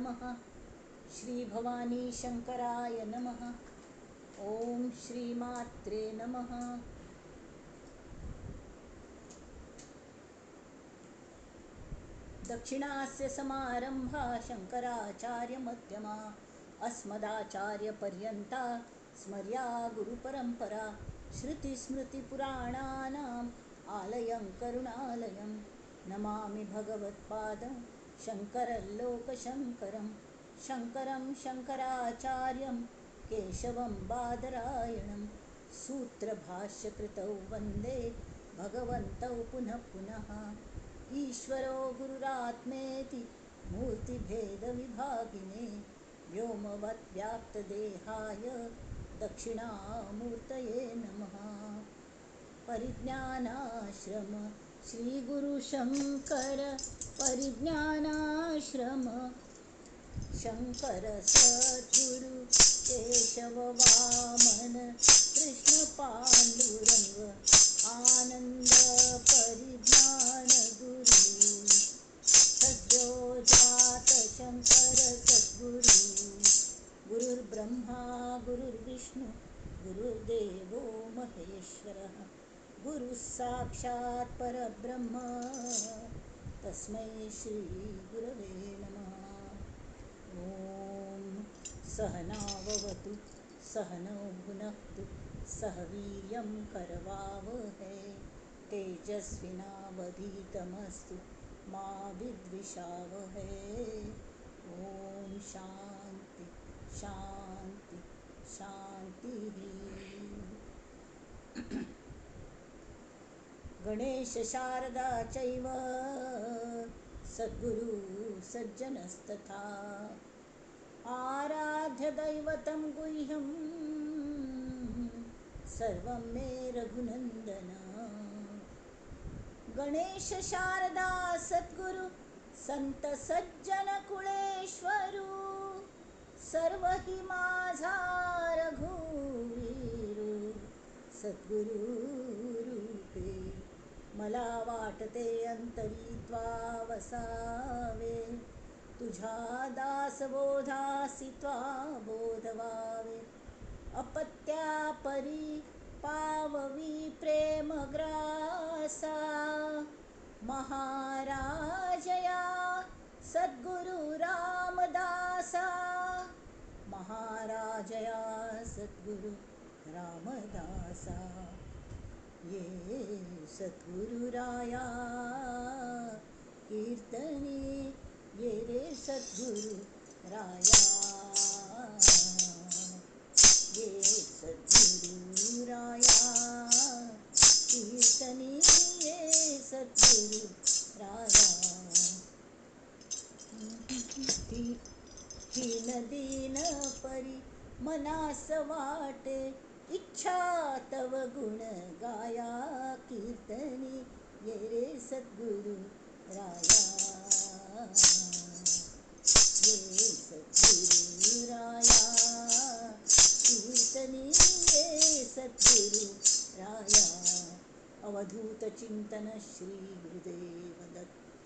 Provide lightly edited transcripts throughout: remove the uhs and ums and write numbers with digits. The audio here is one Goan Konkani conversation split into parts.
नमः। श्री भवानी शंकराय नमः। ओम श्रीमात्रे नमः। दक्षिणास्य समारंभा शंकराचार्य मध्यमा अस्मदाचार्य पर्यंता स्मर्या गुरुपरंपरा। श्रुतिस्मृतिपुराणानाम् आलयं करुणालयं नमामि भगवत्पादं शंकरं लोकशंकरं शंकरं शंकराचार्यं केशवं बादरायणं सूत्रभाष्यकृतौ वंदे भगवन्तौ पुनः पुनः। ईश्वरो गुरुरात्मेति मूर्तिभेदविभागिने व्योमवद्व्याप्तदेहाय दक्षिणामूर्तये नमः। परिज्ञानाश्रम श्री गुरुशंकर परिज्ञानाश्रम शंकर सद्गुरु केशव वामन कृष्ण पांडुरंग आनंद परिज्ञान गुरु सद्यो जात शंकर सद्गुरु। गुरुर्ब्रह्मा गुरुर्विष्णु गुरुर्देवो महेश्वरः गुरुः साक्षात् परब्रह्म तस्मै श्री गुरवे नमः। ॐ सहनाववतु सहनौ भुनक्तु सह वीर्यं करवावहै तेजस्विनावधीतमस्तु मा विद्विषावहै। ॐ शांति शांति शांतिः। गणेश शारदा चैव सद्गुरु सज्जनस्तथा आराध्य दैवतं गुह्यं सर्वं मे रघुनंदन। गणेश शारदा सद्गुरु संत सज्जन कुळेश्वरू सर्व हि माझा रघुवीरू सद्गुरु रूपे। मला वाटते अंतरी त्वा वसावे तुझ्या दासबोधासी त्वा बोधवावे। अपत्या परी पाववी प्रेमग्रासा महाराजया सद्गुरु रामदासा महाराजया सद्गुरु रामदासा। ये सद्गुरुराया कीर्तनी ये रे सद्गुरु राया ये सद्गुरुराया कीर्तनी ये सद्गुरु राया। हीन दीन परी मनास वाटे इच्छा तव गुण गाया कीर्तनी ये रे सद्गुरु राया ये सद्गुरु राया कीर्तनी ये सद्गुरु राया। अवधूत चिंतन श्री गुरुदेव दत्त।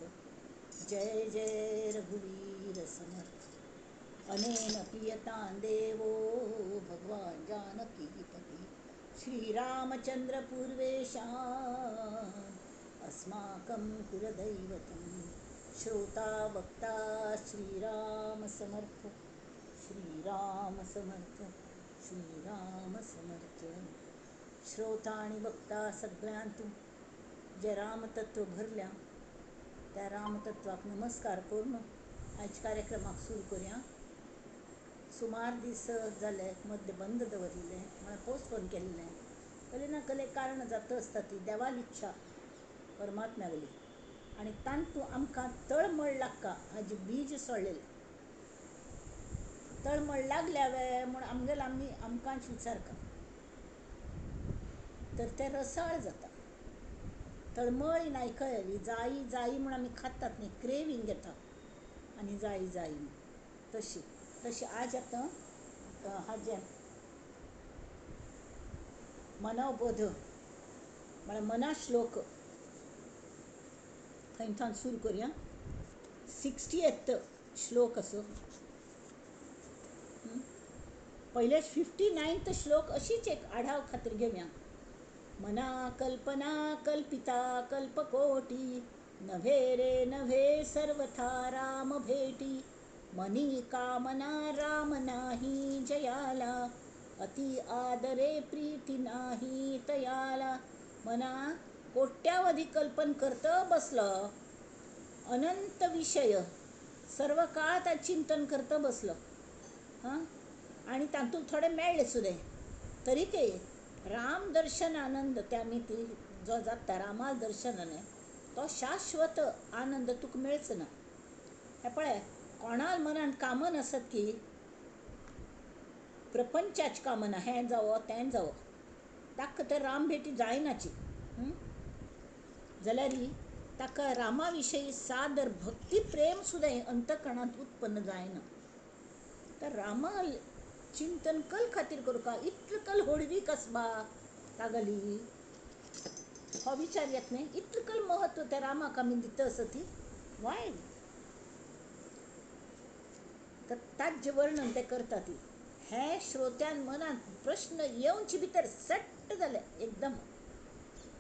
जय जय रघुवीर समर्थ। अनेन पियतां देवो भगवान जानकीपति श्रीरामचंद्र पूर्वेशान् अस्माकं कुलदैवतं। श्रोता वक्ता श्रीराम समर्थ श्रीराम समर्थ श्रीराम समर्थ। श्रोता आणि वक्ता सगळ्यांतून जे रामतत्व भरल्या त्या रामतत्वाक नमस्कार करून आयज कार्यक्रमाक सुरू करूया। सुमार दीस जाले मध्य बंद दवरिल्लें म्हळ्यार पोस्टपोन केल्लें। कसलें ना कसलें कारण जाता आसता ती देवाली इच्छा परमात्म्यागली आनी तांतूं आमकां तळमळ लागता हाजें बीज सोडलेलें। तळमळ लागल्या वे म्हूण आमगेले आमी आमकांच विचारता तर तें रसाळ जाता। तळमळीन आयकली जायी जायी म्हूण आमी खातात न्ही, क्रेवींग येता आनी जायी जायी म्हूण तशी तशी आज आतां हाजें मनोबोध म्हळ्यार मना श्लोक थंयच्यान सुरू करुया। 60th श्लोक असो. पयले 59th श्लोक अशीच एक आढाव खातीर घेवया. मना कल्पना कल्पिता कल्पकोटी नव्हे रे नव्हे सर्वथा राम भेटी मनी कामना राम नाही जयाला अति आदरे प्रीती नाही तयाला. मना कोट्यावधी कल्पन करतं बसलं, अनंत विषय सर्व काळ त्या चिंतन करतं बसलं, हां, आनी तातूंत थोडे मेळ्ळे सुद्दां तरी ते राम दर्शन आनंद त्या ती जो जाता रामा दर्शनाने तो शाश्वत आनंद तुका मेळचो ना. हें पळय, कोणा मनान कामन आसत की प्रपंचाची कामना, हें जावो तें जावो, ताका तर राम भेटी जायनाची जाल्यार ताका रामा विशयी सादर भक्ती प्रेम सुद्दां अंतकणांत उत्पन्न जायना. तर रामा चिंतन कल खातीर करूं का, इतलो कल होडवी कसबा तागली हो विचार येत न्ही. इतलो कल महत्व त्या रामाक आमी दिता आसा ती वाय. तर ताजें वर्णन ते करता ती हे श्रोत्यान मनांत प्रश्न येवचे भितर सट्ट जाले एकदम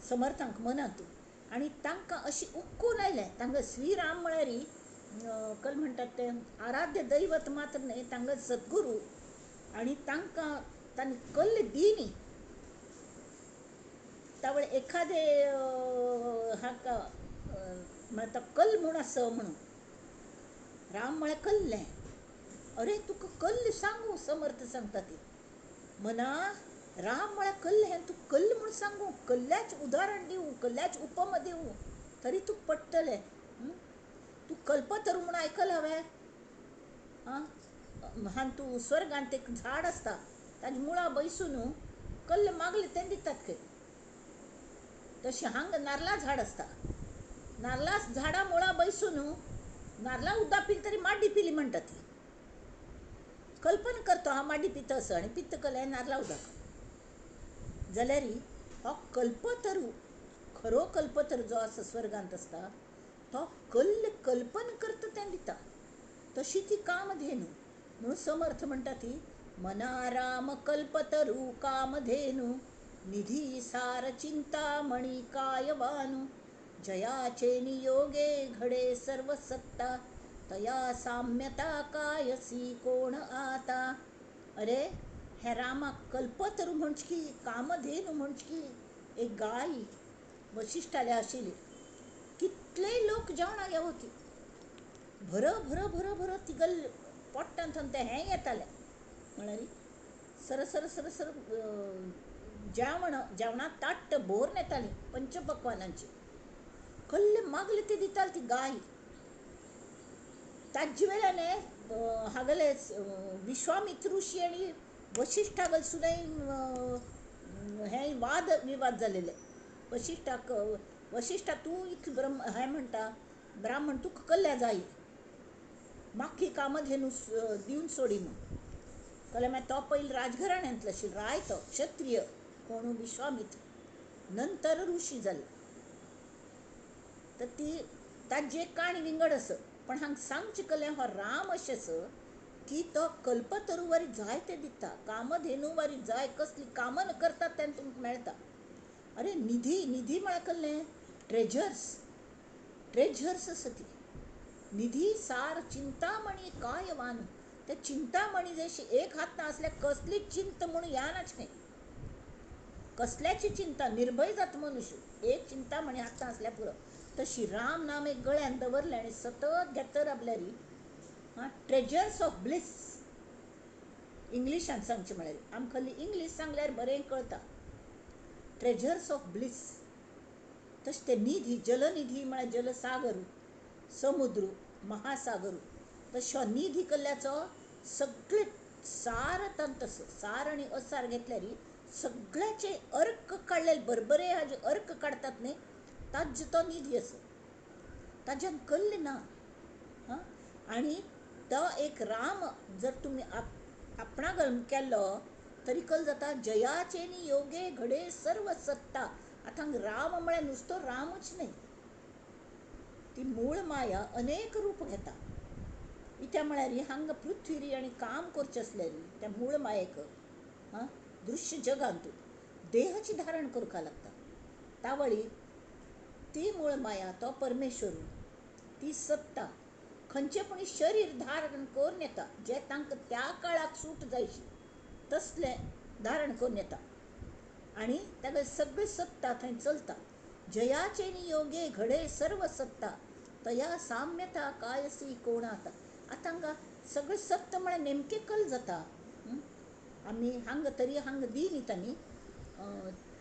समर्थांक मनांत, आनी तांकां अशी उक्कून आयलें. तांकां श्रीराम म्हळ्यार कल म्हणटात ते आराध्य दैवत मात्र न्हय, तांकां सद्गुरू, आनी तांकां तांणी कल्ल दिनी. त्यावेळ एखादे हाका म्हणटा कल म्हूण आसा म्हणून राम म्हळ्यार कल्लें. अरे तुका कल्ल सांगू, समर्थ सांगता ती मना राम म्हळ्यार कल्ल हें तुका कल्ल म्हूण सांगू, कल्ल्याच उदाहरण दिवं, कल्ल्याच उपमा दिवं तरी तुका पडटलें. तूं कल्पतरू म्हूण आयकलां हांवें? आं, हांगा तूं स्वर्गांत एक झाड आसता ताजे मुळां बैसून कल्ल मागले तें दितात खंय. तशें हांगा नारला झाड आसता, नारला झाडां मुळां बैसून नारला उदक पिली तरी माड्डी पिली म्हणटा ती. कल्पना करतो हांव माड्डी पिता असो आनी पित्त कल्लें नारला उदक. जाल्यार हो कल्पतरू, खरो कल्पतरू जो आसा स्वर्गांत आसता तो कल्ल कल्पना करता तें दिता. तशी ती कामधेनू म्हणून समर्थ म्हणटा ती मना राम कल्पतरू कामधेनू निधी सार चिंतामणी कायवानू जयाचे नियोगे घडे सर्व सत्ता तया साम्यता कायसी कोण आता. अरे हे रामाक कल्पतरू म्हणचे की कामधेनू म्हणचे की एक गाय वशिष्ठाल्या आशिल्ली. कितले लोक जेवणाक येवती भर भर भर भर तिगल पोट्टांत तें हें येतालें म्हळ्यार सर सर सर सर जेवण जेवणाक ताट्ट भरून येतालीं पंचपक्वानांची. कल्ले मागले ती दिताली ती गाय. ताजे वेल्यान हागले विश्वामित्र ऋषी आनी वशिष्ठागल सुद्दां हे वाद विवाद जालेले. वशिष्ठाक वशिष्ठा तूं इतलें ब्रह्म हें म्हणटा ब्राह्मण तुका कल्ल्या जाय, म्हाका ही कामधेनू दिवन सोडी म्हूण. कळ्ळें? मागीर तो पयलीं राजघराण्यांतलो आशिल्लो, राय तो क्षत्रिय कोण विश्वामित्र, नंतर ऋषी जालो. तर ती ताजी एक काणी विंगड आसा, पण हांगा सांगचें कलें हो राम अशें आसा की तो कल्पतरू वारी जाय तें दिता, कामधेनू वारी जाय कसली कामन करतात तेन्ना तुमकां मेळटा. अरे निधी, निधी म्हळ्यार कसलें? ट्रेजर्स, ट्रेजर्स आसा ती निधी सार चिंतामणी कायवान. ते चिंतामणी जशी एक हात नासल्यार कसली चिंत म्हूण यानाच न्ही, कसल्याची चिंता निर्भय जाता मनुष्य एक चिंतामणी हात नासल्यार पुरो. तशी राम नाम एक गळ्यान दवरलें आनी सतत घेत राबल्यार हां ट्रेजर्स ऑफ ब्लिस इंग्लिशान सांगचें म्हळ्यार आमकां इंग्लीश सांगल्यार बरें कळटा. ट्रेजर्स ऑफ ब्लिस तशें ते निधी, जलनिधी म्हळ्यार जलसागर, समुद्र, महासागर, तशें हो निधी कल्ल्याचो सगळे सार तसो सार आनी असार घेतल्यार सगळ्याचे अर्क काडले बरबरे हाजे अर्क काडटात न्ही ताजो तो निधी आसा, ताज्यान कल्ले ना. हां, आनी तो एक राम जर तुमी आपणाक केल्लो तरी कल जाता. जयाचे नियोगे घडे सर्व सत्ता. आतां राम म्हळ्यार नुस्तो रामूच न्ही, ती मूळ माया अनेक रूप घेता. इत्या म्हळ्यार हांगा पृथ्वीरी आनी काम करचें आसल्यार त्या मूळ मायेक आं दृश्य जगांतू देहाची धारण करपाक लागता. तावळी ती मूळ माया, तो परमेश्वर, ती सत्ता खंयचें पूण शरीर धारण करून येता, जें तांकां त्या काळाक सूट जायशी तसलें धारण करून येता आनी ताका सगळी सत्ता थंय चलता. जयाचे नियोगे घडे सर्व सत्ता तया साम्यता कायसी कोणाता. आतां हांगा सगळें सत्य म्हळ्यार नेमकें कल जाता. आमी हांगा तरी हांगा दी न्ही तांणी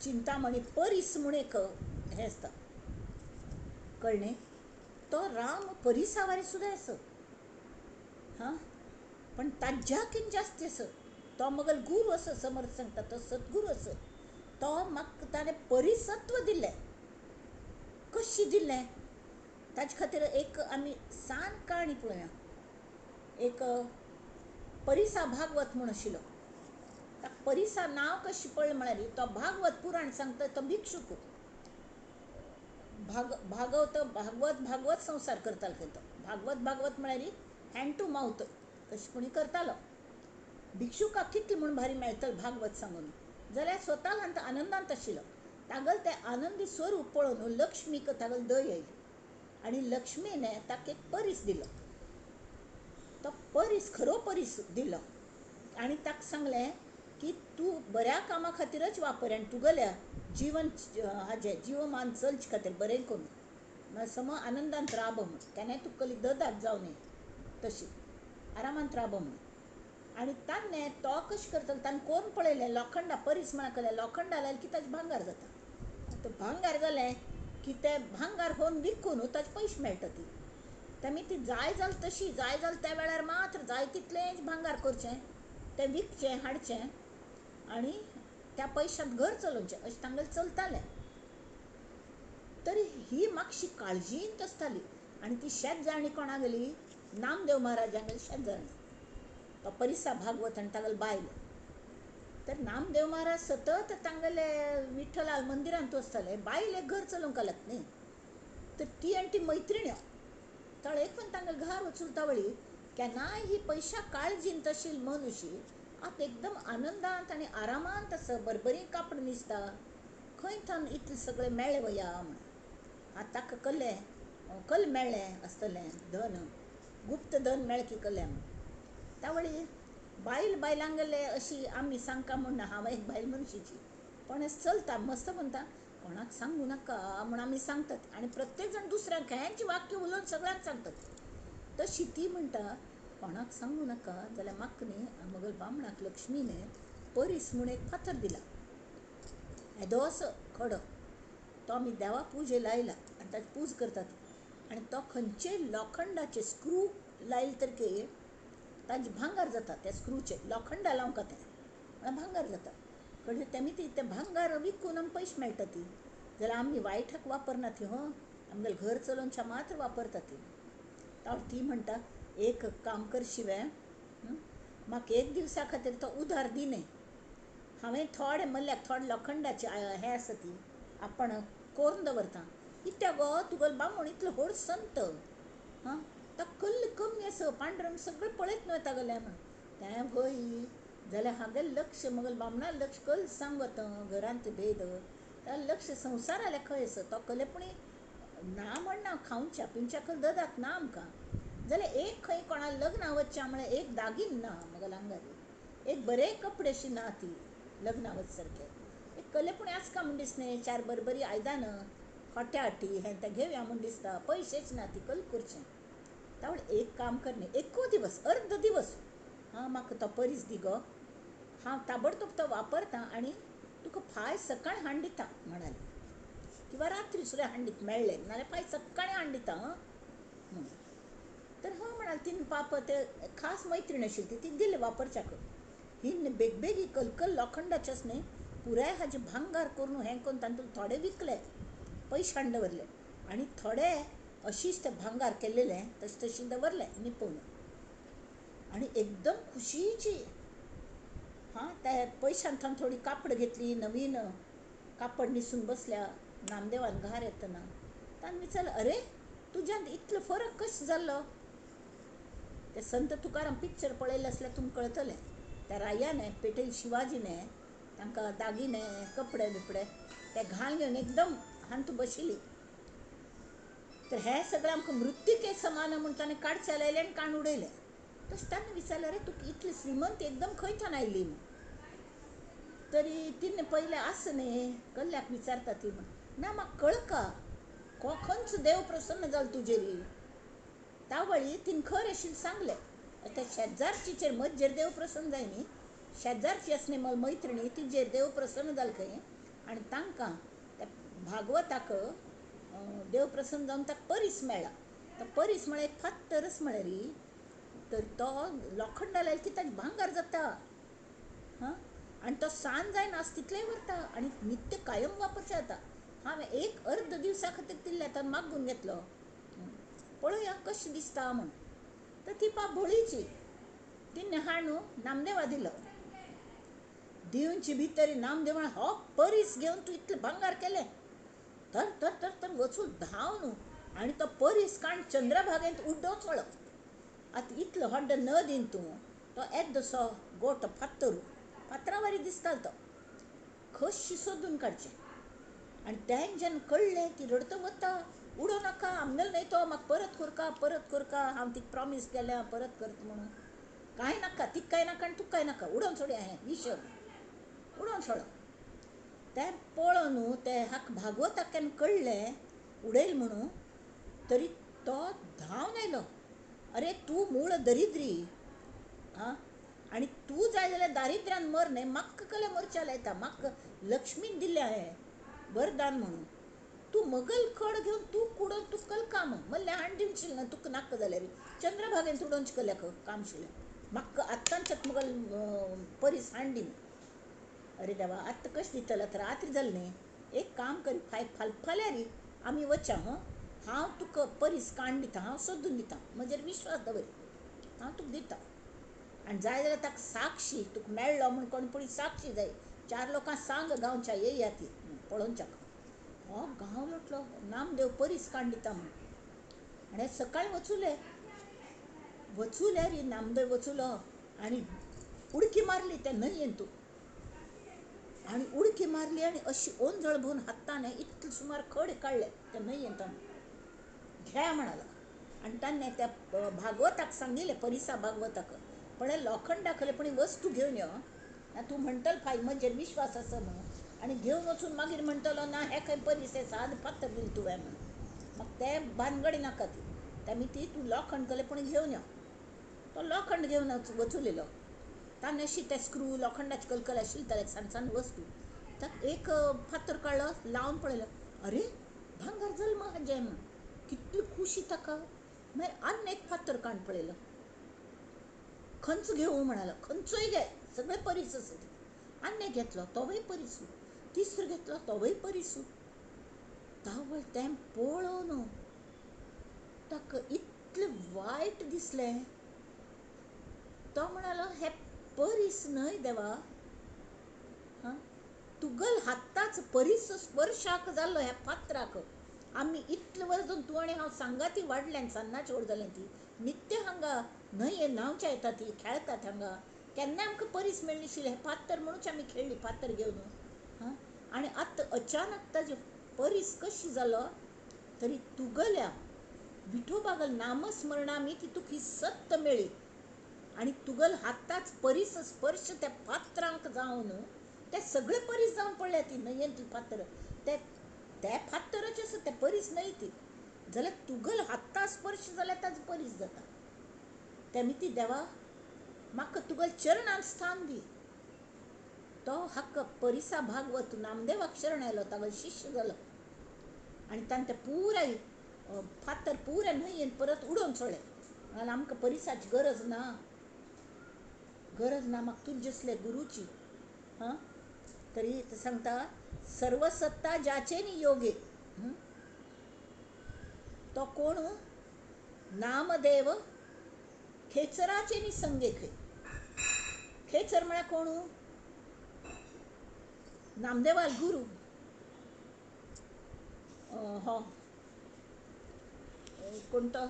चिंतामणी परीस म्हूण एक हें आसता, कळ्ळें? तो राम परिसावारी सुद्दां आसा, हां, पण ताज्याकीन जास्त आसा. तो मगल गुरू आसा, समर्थ सांगता तो सद्गुरू आसा. तो म्हाका ताणें परिसत्व दिलें. कशी दिलें ताजे खातीर एक आमी सान काणी पळोवया. एक परिसा भागवत म्हूण आशिल्लो. ताका परिसा नांव कशें पडलें म्हळ्यार तो भागवत पुराण सांगता, तो भिक्षूक भागवत भागवत भागवत संवसार करतालो खंय तो. भागवत भागवत म्हळ्यार हँड टू मावथ कशें कोणी करतालो. भिक्षुकाक कितलें म्हूण भारी मेळटलें भागवत सांगून जाल्यार स्वता आनंदांत आशिल्लो. तागेलें तें आनंदी स्वरूप पळोवन लक्ष्मीक तागेली दय आयली आनी लक्ष्मीने ताका एक परीस दिलो. तो परीस खरो परीस दिलो आनी ताका सांगलें की तूं बऱ्या कामा खातीरच वापर आनी तुगेल्या जिवन हाजें जिवमान चलचे खातीर बरें करून सम आनंदांत राब म्हूण, केन्नाय तुका कसली ददात जावं न्ही तशी आरामांत राब म्हूण. आनी ताणें तो कशें करतलो, ताणें कोण पळयलें लोखंडा परीस म्हळ्यार कळ्ळें लोखंडा लायलें की ताजें भांगार जाता. आतां भांगार जालें की तें भांगार होवन विकून ताजे पयशे मेळटा. ती तेमी ती जाय जाल तशी जाय जाल त्या वेळार मात्र जाय तितलेंच भांगार करचें, तें विकचें हाडचें आनी त्या पयशांत घर चलोवचें अशें तांगेलें चलतालें. तरी ही मातशी काळजींत आसताली आनी ती शेतजाणी कोणा गेली, नामदेव महाराजांगेली शेतजाणी, तो परिसा भागवत आनी तागेली बायल. तर नामदेव महाराज सतत तांगेले विठ्ठलाल मंदिरांत वचताले, बायल एक घर चलोवंक लागत न्ही. तर ती आनी ती मैत्रिण्यो तळेक पण तांगेले घर वचून तावळी केन्नाय ही पयशा काळजींत आशिल्ली मनुशी आतां एकदम आनंदांत आनी आरामांत आसा, बरबरी कापड न्हिसता, खंय थंय इतलें सगळें मेळ्ळें वया म्हण. आतां ताका कल्लें कल मेळ्ळें आसतलें धन, गुप्त धन मेळ्ळें की कल्लें म्हण. तावळी बायल बायलांगेले अशी आमी सांगका म्हूण ना, हांव एक बायल मनशीची पण चलता मस्त म्हणटा कोणाक सांगू नाका म्हूण आमी सांगतात आनी प्रत्येक जाण दुसऱ्यांक हेंच वाक्य उलोवन सगळ्यांक सांगतात. तशी ती म्हणटा कोणाक सांगू नाका जाल्यार म्हाका न्ही म्हगेल्या बामणाक लक्ष्मीने परीस म्हूण एक फातर दिला, येदो असो खडो, तो आमी देवा पुजे लायला आनी ताची पूज करतात आनी तो खंयचे लोखंडाचे स्क्रू लायले तर की ताजे भांगार जाता. त्या स्क्रूचे लोखंडा लावंक तें म्हळ्यार भांगार जाता. कळ्ळें? तेमी ती तें भांगार विकून आमकां पयशे मेळटा ती, जाल्यार आमी वायटाक वापरना ती, हो आमगेलें घर चलोवच्या मात्र वापरता ती. ती म्हणटा एक काम कर शिवे, म्हाका एक दिवसा खातीर तो उधार दी न्ही, हांवें थोडे मल्ल्याक थोडे लोखंडाचे हें आसा ती आपण कोरून दवरता. कित्याक गो तुगेलो बामण इतलो व्हड संत, हां तो कल्ल कमी आसा, पांडुरंग सगळें पळयत न्हय तागेलें म्हण. तें व्हय जाल्यार हागेलें लक्ष म्हगेल्या बामणा लक्ष कल सांग आतां घरांत भेद, तागेलें लक्ष संवसारालें खंय आसा, तो कले पूण ना म्हणना खावच्या पिवच्या कल ददात ना आमकां, जाल्यार एक खंय कोणा लग्नाक वचचें म्हळ्यार एक दागीन ना म्हगेल्या आंगार, एक बरे कपडे अशी ना ती लग्नाक वच सारके, एक कले पूण आसका म्हूण दिसना, चार बरबरी आयदनां खोट्या आटी हें तें घेवया म्हूण दिसता, पयशेच ना ती कल करचें. तावळ एक काम कर न्ही, एको दिवस अर्द दिवस हां म्हाका तो परीस दी गो, हांव ताबडतोब तो वापरता आनी तुका फाय सकाळीं हाडून दिता म्हणाली, किंवां रात्री सुद्दां हाडून दिता मेळ्ळें नाल्यार फाय सकाळीं हाडून दिता हां म्हणून. तर हय म्हणाल तीन पाप ते खास मैत्रीण आशिल्ली ती दिलें वापरच्याक. ही बेगबेगी कलकल लोखंडाचेच न्ही पुराय हाजें भांगार करून हें करून तातूंत थोडे विकले, पयशे हाडून दवरले आनी थोडे अशीच ते भांगार केल्लेले तशें तशें दवरलें निपोवन. आनी एकदम खुशीची हां त्या पयशान थंय थोडी कापड घेतली, नवीन कापड न्हेसून बसल्या नामदेवान घार येतना ताणें विचारलें, अरे तुज्यांत इतलो फरक कशें जाल्लो? ते संत तुकाराम पिक्चर पळयलें आसल्यार तुमकां कळटलें. त्या रायाने पेटयले शिवाजीने तांकां दागिने कपडे बिपडे ते घाल घेवन एकदम हांतू बशिल्ली. तर हे सगळें आमकां मृत्युके समान म्हूण ताणें काडचें लायलें आनी काण उडयलें. तशें ताणें विचारलें, अरे तुका इतली श्रीमंत एकदम खंयच्यान आयली म्हूण. तरी तिणें पयलें आसा न्ही कल्ल्याक विचारता ती म्हण ना म्हाका कळका खंयचो देव प्रसन्न जालो तुजेर. तावळी तिणें खरें अशें सांगलें. आतां शेजारचीचेर म्हजेर देव प्रसन्न जाय न्ही, शेजारची आसा न्ही म्हजी मैत्रिणी तिजेर देव प्रसन्न जालो खंय आनी तांकां त्या भागवताक देव प्रसन्न जावन ताका परीस मेळ्ळा. तो परीस म्हळ्यार एक फातरच म्हळ्यार तर तो लोखंडा लायलो की ताजें भांगर जाता. हां, आनी तो सान जायना आसा तितलेंय व्हरता आनी नित्य कायम वापरचें जाता. हांवें एक अर्द दिवसा खातीर दिल्लें आतां मागून घेतलो पळोवया कशें दिसता म्हूण. तर ती पा भोळीची तिणें हाणू नामदेवा दिलो. दिवची भितर नामदेव हो परीस घेवन तूं इतलें भांगार केलें. तर तर तर तर वचून धांव न्हू आनी तो परीस काण चंद्रभागेंत उड्डोच वळो. आतां इतलो व्हड नदीन तूं तो येदोसो गोटो फातर फातरा वरी दिसतालो तो कशी सोदून काडचें. आनी तें जेन्ना कळ्ळें ती रडत वता, उडोवं नाका आमगेलो न्हय तो, म्हाका परत करका परत करका, हांव तिका प्रॉमीस केल्या परत करता म्हणून. कांय नाका, तिका कांय नाका आनी तुका कांय नाका, उडोवन सोडया हें विशय उडोवन सोड. तें पळोवन न्हू तें हाका भागवताक केन्ना कळ्ळें उडयल म्हणून तरी तो धांवन आयलो. अरे तूं मूळ दरिद्री आं आनी तूं जाय जाल्यार दारिद्र्यान मर न्हय, म्हाका कले मरच्या लायता, म्हाका लक्ष्मीन दिल्लें हें वरदान म्हणून. तूं मगल खड घेवन तूं कुडोवन तूं कल काम मल्लें हाण दिवचें ना तुका नाका जाल्यार चंद्रभागेन उडोवचें कल्याक काम आशिल्लें म्हाका आत्तांच्यात मगल परीस हाण दी. अरे देवा आत्तां कशें दितलो, आतां रात्री जाली न्ही, एक काम कर फाय फाल्यां री आमी वच्या. हां हांव तुका परीस काण दिता, हांव सोदून दिता, म्हजेर विश्वास दवर, हांव तुका दिता. आनी जाय जाल्यार ताका साक्षी तुका मेळ्ळो म्हूण कोण पळय साक्षी जाय, चार लोकांक सांग गांवच्या येया ती पळोवच्याक. हो गांव लोटलो नामदेव परीस काण दिता म्हूण. आनी सकाळीं वचुले वचुले री नामदेव वचुलो आनी उडकी मारली त्या न्हंयेन तूं आनी उडकी मारली आनी अशी ओंजळ भरून हातान इतले सुमार खड काडले त्या न्हंयेन ताणें घ्या म्हणालो. आनी ताणें त्या भागवताक सांगिल्लें परिसा भागवताक पण लोखंड दाखयलें पण वस्तू घेवन यो ना तूं म्हणटल फाय म्हजेर विश्वास आसा म्हणून आनी घेवन वचून मागीर म्हणटलो ना हें खंय परीस साद फातर दिली तुवें म्हणून. म्हाका ते भानगडी नाका ती तेमी ती तूं लोखंड केलें पण घेवन यो. तो लोखंड घेवन वचुलेलो ताणें अशी ते स्क्रू लोखंडाचे कलकल आशिल्ले ताका सान सान वस्तू ताका एक फातर काडलो लावन पळयलो, अरे भांगर जल्म हाजें म्हूण कितली खुशी ताका. मागीर आनी एक फातर काडून पळयलो, खंयचो घेवूं म्हणालो, खंयचोय घे सगळे परीस आसा. आनी एक घेतलो तोवूय परीसू, तिसरो घेतलो तोवूय परीसू. तावळ तें पळोवन ताका इतलें वायट दिसलें. तो म्हणालो हें परीस न्हय देवा, हां तुगल हाताच परीस स्पर्शाक जाल्लो ह्या फातराक. आमी इतले वर्स तूं आनी हांव सांगाती वाडल्यान सान्नाची व्हड जालें ती नित्य हांगा न्हंये न्हांवच्या येता ती खेळतात हांगा, केन्ना आमकां परीस मेळनाशिल्लें हें फातर म्हणूच आमी खेळ्ळी फातर घेवन. हां आनी आतां अचानक ताजे परीस कशी जालो तरी तुगल्या विठोबागल नामस्मरणा आमी ती तुका ही सत्त मेळ्ळी आनी तुगल हाताच परीस स्पर्श त्या फातरांक जावन ते सगळे परीस जावन पडल्या ती न्हंयेंतली फातर ते त्या फातराचे आसा ते परीस न्हय ती जाल्यार तुगल हाता स्पर्श जाल्यार ताजो परीस जाता. तेमी ती देवा म्हाका तुगल चरणान स्थान दी. तो हक्क परिसा भागवत नामदेवाक शरण आयलो, तागेलो शिश्य जालो आनी ताणें तें पुराय फातर पुराय न्हंयेन परत उडोवन सोडलें. म्हणालें आमकां परिसाची गरज ना, गरज ना म्हाका तुजे असले गुरुची. हां तरी सांगता सर्वसत्ता ज्याचे नियोगे तो कोण नामदेव खेचराचे नि संगे खंय. खेचर म्हळ्यार कोण? नामदेवाल गुरू हो कोण तो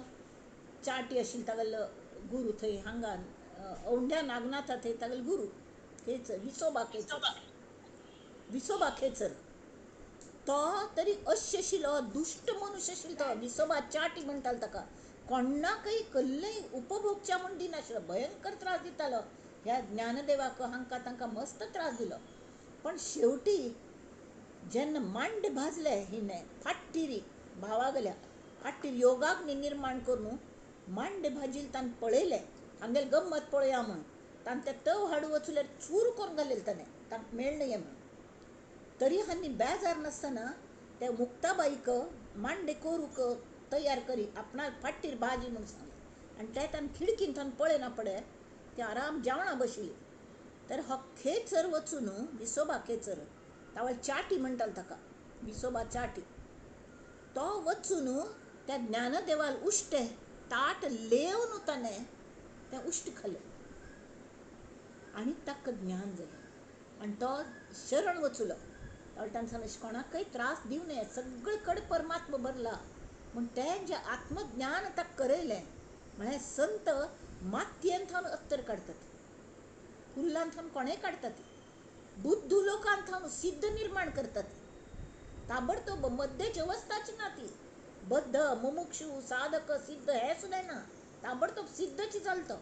चाटी आशिल्लो तागेलो गुरू थंय हांगा औंढ्या नागनाथा थंय तागेलो गुरू खेचर, विसोबा खेचर, विसोबा खेचर. तो तरी अश्श आशिल्लो दुश्ट मनुष्य आशिल्लो तो. विसोबा चाटी म्हणटालो ताका. कोणाकय कसलेय उपभोगच्या म्हूण दिनाशिल्लो, भयंकर त्रास दितालो ह्या ज्ञानदेवाक, हांकां तांकां मस्त त्रास दिलो. पण शेवटी जेन्ना मांडे भाजले हिणें फाटीर भावागल्या फाटीर योगाग्नी निर्माण करून मांडे भाजील ताणें पळयलें, हांगेले गम्मत पळया म्हूण. ताणें तें तव हाडू वचल्यार चूर करून घालेलें ताणें, तांकां मेळ्ळें हें म्हूण. तरी हांणी बेजार नासतना त्या मुक्ताबाईक मांडे करूंक तयार करी आपणा फाटीर भाजी म्हूण सांगलें. आनी ते ताणें खिडकीन थंय पळयना पडे ते आराम जेवणा बशिल्ली. तर हो खेचर वचून विसोबा खेचर, तावळ चाटी म्हणटालो ताका, विसोबा चाटी, तो वचून त्या ज्ञानदेवाल उश्टें ताट लेवन ताणें तें उश्ट खालें आनी ताका ज्ञान जालें आनी तो शरण वचलो. ताणें सांगलें कोणाकय त्रास दिवं नये, सगळे कडेन परमात्मा भरला म्हूण तें जें आत्मज्ञान ताका करयलें. म्हळ्यार संत मातयेन थावन अत्तर काडटात, कुल्लान थावन कोणेय काडटात, बुद्ध लोकान थावन सिद्ध निर्माण करतात. ताबडतोब मध्येच अवस्थाच ना ती, बद्ध मुमुक्षु साधक सिद्ध हे सुद्दां ना, ताबडतोब सिद्धच जालो तो.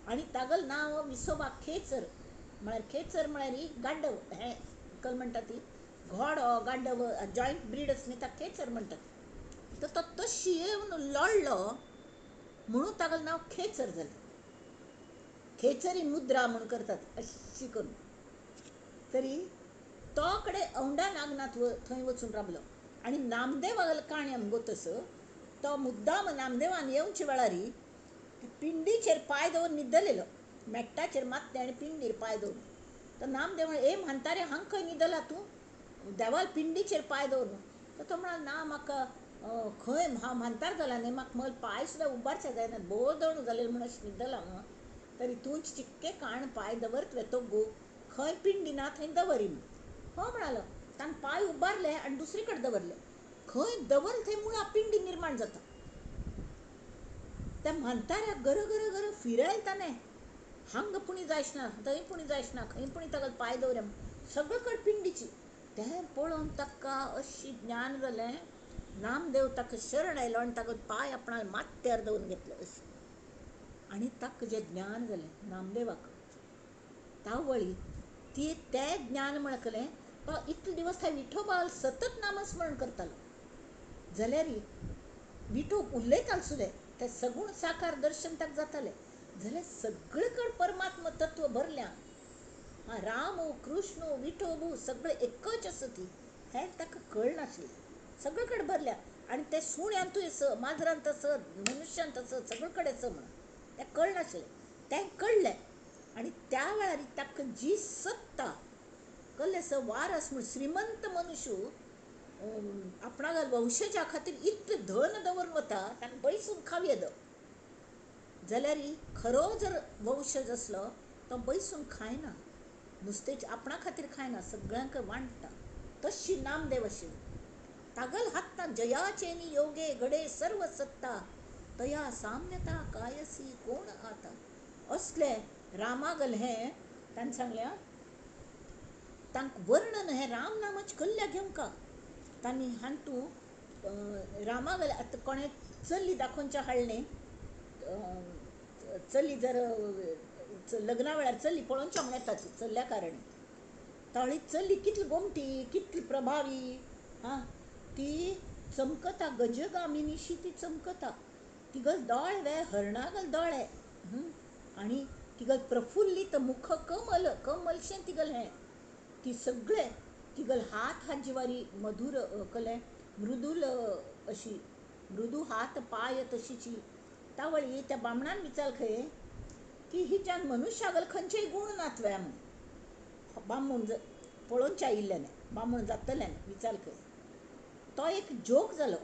आनी तागेलें नांव विसोबा खेचर. म्हळ्यार खेचर म्हळ्यार गाड्डव, हें कल म्हणटा ती घोडो गाड्डव जॉयंट ब्रीड आसा न्ही, ताका खेचर म्हणटात. तर तो तशी येवन लडलो म्हणून तागेलें नांव खेचर जालें. खेचरी मुद्रा म्हूण करतात अशी करून. तरी तो कडेन औंढा नागनाथ थंय वचून रावलो. आनी नामदेवागेलो काणी आमगो तसो, तो मुद्दाम नामदेवान येवचे वेळारी पिंडीचेर पांय दवरून न्हिदलेलो, मेट्टाचेर मात्तें आनी पिंडीर पांय दवरून. तर नामदेव म्हणलें, ए म्हांतारे हांगा खंय न्हिदला तूं, देवाल पिंडीचेर पांय दवरून? तर तो म्हणालो, ना म्हाका खंय हांव म्हांतार जाला न्ही, म्हाका म्हजें पांय सुद्दां उबारचे जायना, भोव दणू जालें म्हूण अशें न्हिदला हांव. तरी तूंच चिक्के काण पांय दवरतलें तो गो, खंय पिंडी ना थंय दवरी म्हूण. हो म्हणालो. ताणें पांय उबारले आनी दुसरे कडेन दवरले. खंय दवरले थंय मुळां पिंडी निर्माण जाता. त्या म्हांताऱ्याक गर गर गर फिरायले ताणें, हांगा पुणी जायना थंय पुणी जायना, खंय पुणी ताका पांय दवरया, सगळे कडेन पिंडीची. तें पळोवन ताका अशी ज्ञान जालें, नामदेव ताका शरण आयलो आनी ताका पांय आपणा माथ्यार दवरून घेतलो अशें. आनी ताका जें ज्ञान जालें नामदेवाक तावळी ती तें ज्ञान म्हणकलें. तो इतले दिवस थंय विठोबाल सतत नामस्मरण करतालो, जाल्यार विठो उलयतालो सुद्दां, तें सगूण साकार दर्शन ताका जातालें. जाल्यार सगळे कडेन परमात्मा तत्व भरल्या, हा राम कृष्ण विठोबू सगळे एकच आसा ती, हें ताका कळनाशिल्लें. सगळे कडेन भरल्या आनी ते सुण्यांतूय आसा, माजरांत आसा, मनुष्यांत आसा, सगळे कडेन आसा म्हणून तें कळनाशिल्लें. तें कळ्ळें आनी त्या वेळार ताका जी सत्ता कळ्ळें आसा, वारस म्हूण श्रीमंत मनुष्य आपणाल्या वंशजा खातीर इतलें धन दवरून वता, ताका बैसून खावये the जाल्यार खरो जर वंशज आसलो तो बैसून खायना, नुस्तें आपणा खातीर खायना, सगळ्यांक वांट्टा. तशी नामदेव आशिल्लो. तागल हातान जयाचेनी योगे घडे सर्व सत्ता, तया साम्यता कायसी कोण आता. असले रामागल हें ताणें सांगलें. तांकां वर्णन हें राम नामाच कल्ल्या घेवंका तांणी हांतू रामागल. आतां कोणें चली दाखोवच्या हाडलें, चली जर लग्ना वेळार चली पळोवच्या म्हण येता ती चल्ल्या कारणे, तावळी चली कितली गोमटी कितली प्रभावी, हां ती चमकता गजगामिनीशी ती चमकता, तिगल दोळे वे हरणागल दोळे, आनी तिगल प्रफुल्लीत मुख कमल कमलशें तिगल हें, ती सगळे तिगल हात हात जिवारी मधुर कले मृदुल अशी मृदू हात पाय तशीची. तावळी त्या बामणान विचार खंय की हिच्यान मनुष्यागल खंयचेय गूण नात व्या म्हूण, बामूण पळोवच्या आयिल्ल्याने बामूण जातल्यान विचार खंय. तो एक जोक जालो.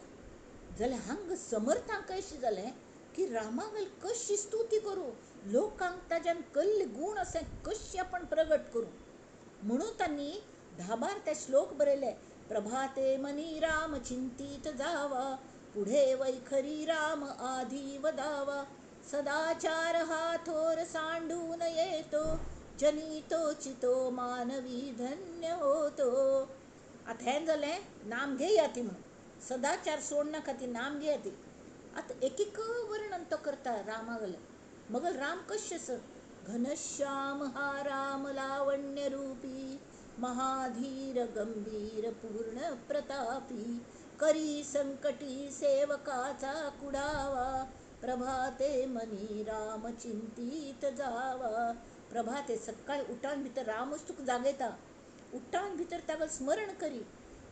जाल्यार हांगा समर्थांक अशें जालें की रामागल कशी स्तुती करूं, लोकांक ताज्यान कल्ले गूण अशें कशी आपण प्रगट करूं म्हणून तांणी धाबार ते श्लोक बरयले. प्रभाते मनी राम चिंतीत जावा, पुढे वैखरी राम आधी वदावा, सदाचार हा थोर सांडून येतो, जनी तोची तो मानवी धन्य होतो. आतां हें जालें नाम घेया ती म्हणून सदाचार सोडनाका ती नाम घेया ती. आतां एकीक वर्णन तो करता रामागले. मगल राम कशें आसा, घनश्याम हा राम लावण्य रूपी, महाधीर गंभीर पूर्ण प्रतापी, करी संकटी सेवकाचा कुडावा, प्रभाते मनी राम चिंतीत जावा. प्रभाते सकाळी उठान भितर रामूच तुका जागयता, उठान भितर ताका स्मरण करी.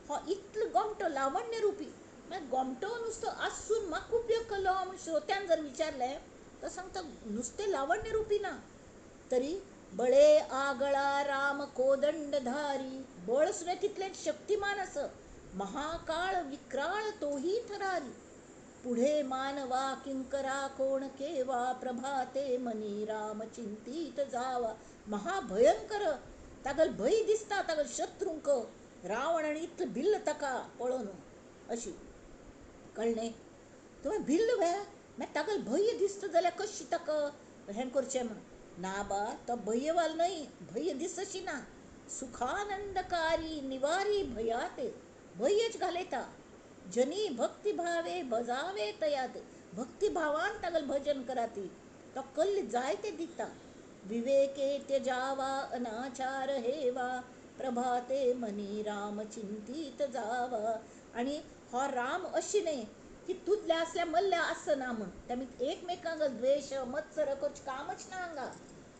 हो इतलो गोमटो लावण्य रुपी, मागीर गोमटो नुस्तो आसून म्हाका उपयोग केलो म्हूण श्रोत्यान जर विचारलें तो सांगता नुस्तें लावण्य रुपी ना तरी बळे आगळा राम कोदंडधारी, बळ सुद्दां तितलें शक्तिमान आसा, महाकाळ विक्राळ तोही थरारी, पुढे मानवा किंकरा कोण केवा, प्रभाते मनी राम चिंतीत जावा. महाभयंकर तागल भंय दिसता तागल शत्रूंक, रावण आनी इतलो भिल्ल ताका पळोवन अशी कळ्ळें. तुवें भिल्ल वे मागीर तागल भंय दिसता जाल्यार कशी ताका हें करचें म्हूण ना बा, तो भंयवाल न्हय, भंय दिसशी ना. सुखानंदकारी निवारी भयाते, भंयच घालयता. जनी भक्तिभावे भजावे तयात, भक्तिभावान तागल भजन कराती तो कल्ल जायते दिता. विवेके त्यजावा अनाचार हेवा, प्रभाते मनी राम चिंतीत जावा. आनी हो राम अशी न्हय की तुजल्या आसल्या मल्ल्या आसना म्हूण, तेमी एकमेकांक द्वेश मत्सर करचें कामच ना हांगा.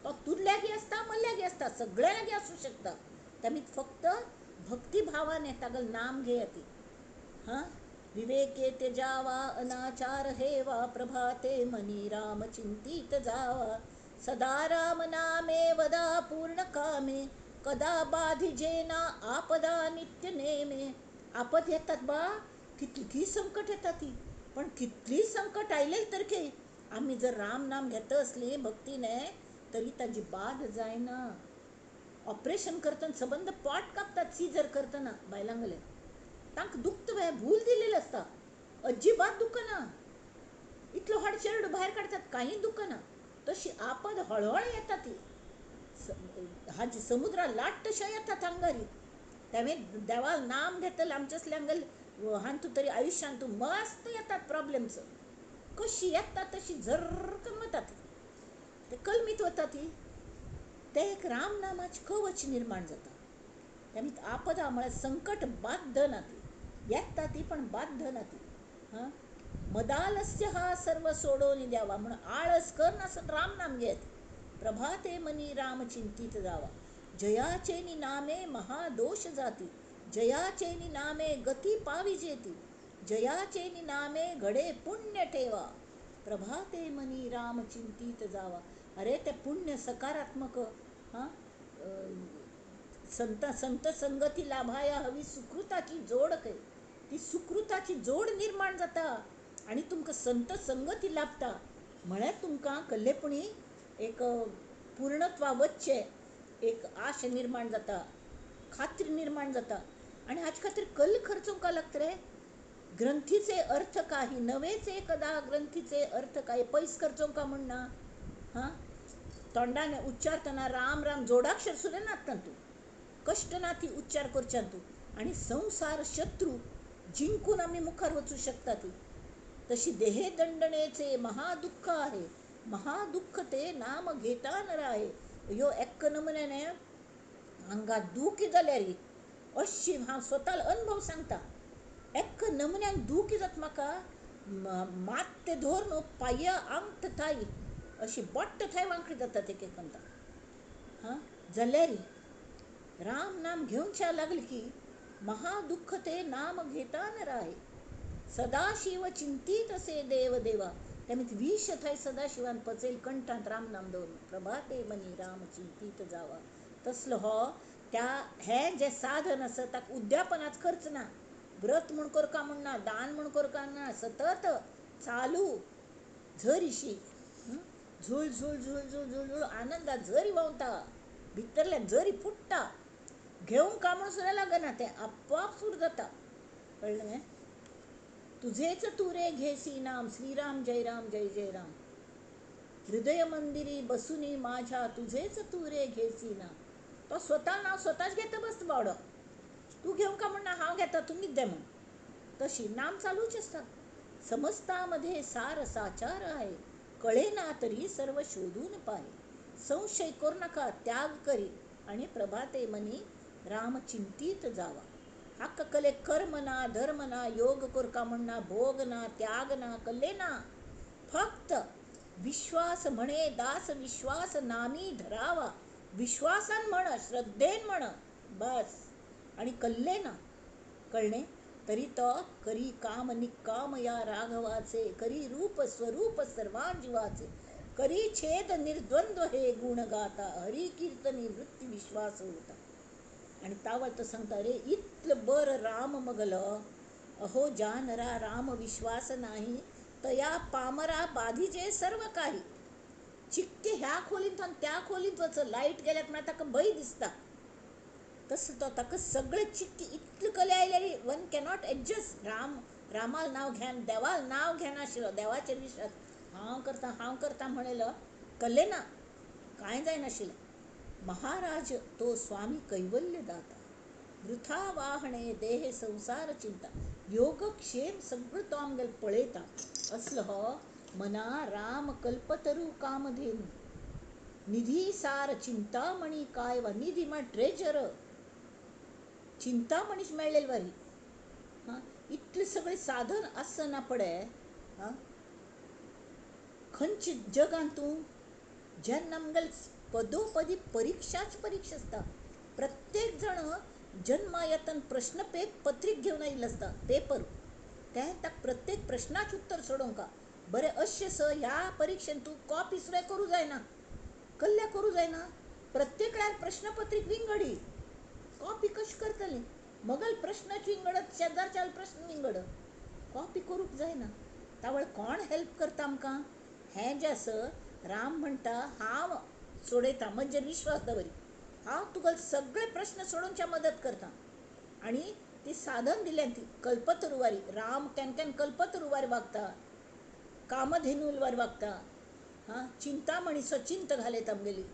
तो तुजल्यागी आसता मल्ल्यागी आसता सगळ्या लागीं आसूं शकता. तेमी फक्त भक्तिभावान तागल नाम घेया ती. हां, विवेके त्यजावा अनाचार हेवा, प्रभाते मनी राम चिंतीत जावा. सदा राम नामे वदा पूर्ण कामे, कदा बाधिजेना आपदा नित्य नेमे. आपद येतात बा, कितली संकट येतात ती, पण कितली संकट आयले तर के आमी जर राम नाम घेता आसली भक्तीने तरी ताजी बाद जायना. ऑपरेशन करतना सबंद पोट कापतात सीजर करतना बायलांगले, तांकां दुखता वे भूल दिलेली आसता, अजिबात दुखना, इतलो हाड चेरडू भायर काडटात कांय दुखना. तशी आपद हळहळ येता ती, हाजी समुद्रा लाट तशें येतात हांगारी. तेवें देवाक नाम घेतलें आमच्या असल्या हांगेल हांतू तरी आयुश्यांत तूं मस्त येतात प्रॉब्लेम्स, कशी येतात तशी झर्र वतात ते कलमीत वता ती. ते एक राम नामाचें कवच निर्माण जाता. तेमी आपदा म्हळ्यार संकट बाध्य ना ती, येता ती पण बाध्य ना ती. हां, मदालस्य हा सर्व सोडोवन द्यावा म्हणून आळस करनासतना राम नाम घेत. प्रभाते मनी राम चिंतीत जावा. जयाचेनी नामे महादोष जाती, जयाचेनी नामे गती पाविजेती, जयाचेनी नामे घडे पुण्य ठेवा, प्रभाते मनी राम चिंतीत जावा. अरे ते पुण्य सकारात्मक हां, संत संत संगती लाभाया हवी सुकृताची जोड खंय, ती सुकृताची जोड निर्माण जाता आनी तुमकां संत संगती लाभता. म्हळ्यार तुमकां कल्लेपणी एक पूर्णत्वा वचचें एक आश निर्माण जाता, खात्री निर्माण जाता. आनी हाचे खातीर कल्ल खर्चूंक लागता रे. ग्रंथीचे अर्थ काही नवेच एकदा, ग्रंथीचे अर्थ काही पयस खर्चूंक म्हूण ना. हां, तोंडान उच्चारतना राम राम जोडाक्षर सुद्दां नात तूं, कश्ट ना ती उच्चार करच्यान तूं. आनी संवसार शत्रू जिंकून आमी मुखार वचूं शकता ती. तशी देहे दंडणेचे महादुःख आहे, महादुःख ते नाम घेता न राहे. ह्यो एक्क नमुन्याने हांगा दुखी जाल्यार अशी हांव स्वताल अनुभव सांगता. एक्क नमुन्यान दुखी जाता म्हाका, मात्ते धर न्हू पांया आंगत थाय अशी बोट्ट थाय वांकडी जाता एक एकदां. हां, जाल्यार राम नाम घेवच्या लागली की महादुःख ते नाम घेता न राहे. सदाशिव चिंतीत असे देव देवा. त्यामुळे विष थंय सदाशिवान पचयल कंठांत राम नाम दवरून प्रभाते मनी राम चिंतीत जावा. तसलो हो त्या हें जें साधन आसा ताका उद्यापनाच खर्च ना, व्रत म्हूण करका म्हूण ना, दान म्हूण करका ना, सतत चालू झरीशी झुळ झुळ झुळ झुळ झुळ झुळ आनंदात झरी व्हांवता, भितरल्यान झरी फुट्टा, घेवंक का म्हूण सुद्दां लागना, तें आपोआप सूर जाता. कळ्ळें? तुझेच तू रे घेसी नाम, श्रीराम जय राम जय जय राम. हृदय मंदिरी बसुनी माझ्या तुझेच तू रे घेसी ना. तो स्वता नाव स्वताच घेता बस बावडो, तूं घेवंक का म्हणना, हांव घेता तुमीच दे म्हूण. तशी नाम चालूच आसता. समस्तामध्ये सार साचार आहे, कळे ना तरी सर्व शोधून पाहे. संशय करू नका त्याग करी, आणि प्रभाते मनी राम चिंतीत जावा. हाका कले कर्म ना धर्म ना योग कोरका म्हणना, भोग ना त्याग ना कल्ले ना, फक्त विश्वास म्हणे दास विश्वास नामी धरावा. विश्वासान म्हण, श्रद्धेन म्हण, बस, आणि कल्ले ना कळणे तरी तो करी काम निकाम या राघवाचे, करी रूप स्वरूप सर्वां जीवाचे, करी छेद निर्द्वंद्व हे गुण गाता, हरी कीर्तनी वृत्ती विश्वास होता. आणि तावळ तो सांगता, रे इतलं बर राम मगल, अहो जानरा राम विश्वास नाही, तया पामरा बाधिजे सर्व काही. चिक्के ह्या खोलींत आणि त्या खोलींत वच, लायट गेल्यात म्हळ्यार ताका भंय दिसता. तसं तो ताका सगळे चिक्के इतले कले आयल्यार वन कॅनॉट एडजस्ट. राम रामाल नाव घेन, देवाल नाव घेनाशिल्लो, देवाचेर विश्वास, हांव करता हांव करता म्हणलेलो कल्ले ना, कांय जायनाशिल्लें. महाराज तो स्वामी कैवल्य दाता, वृथा वाहणे देह संसार चिंता. योगक्षेम सगळो तो आमगेलो पळयता. असलो हो मना राम कल्पतरू कामधेनू, निधी सार चिंतामणी काय वा. निधी म्हळ्यार ट्रेजर, चिंतामणीच मेळ्ळेली वारी. हां, इतलें सगळें साधन आसना पडे हां, खंयच्या जगान तूं जेन्ना आमगेले पदोपदी परिक्षाच परिक्षा आसता. प्रत्येक जाण जन्मा येतना प्रश्न पत्रीक घेवन आयिल्लो आसता, पेपर, तें ताका प्रत्येक प्रश्नाचें उत्तर सोडोवंक. बरें अशें स ह्या परिक्षेन तूं कॉपी सुद्दां करूं जायना, कल्ल्या करूं जायना. प्रत्येक वेळार प्रश्नपत्रीक विंगडी, कॉपी कशी करतली? मगल प्रश्नाच विंगड, शेजारच्या प्रश्न विंगड, कॉपी करूंक जायना. तावळ कोण हेल्प करता आमकां? हें जें आसा राम म्हणटा हांव सोडयता, म्हजेर विश्वास दवरी, हांव तुका सगळे प्रश्न सोडोवच्या मदत करता. आनी ती साधन दिलें ती कल्पतरुवारी. राम can can कल्पतरुवार वागता, कामधेनुलवार वागता, हां, चिंतामणीचो चिंत घालयता आमगेली.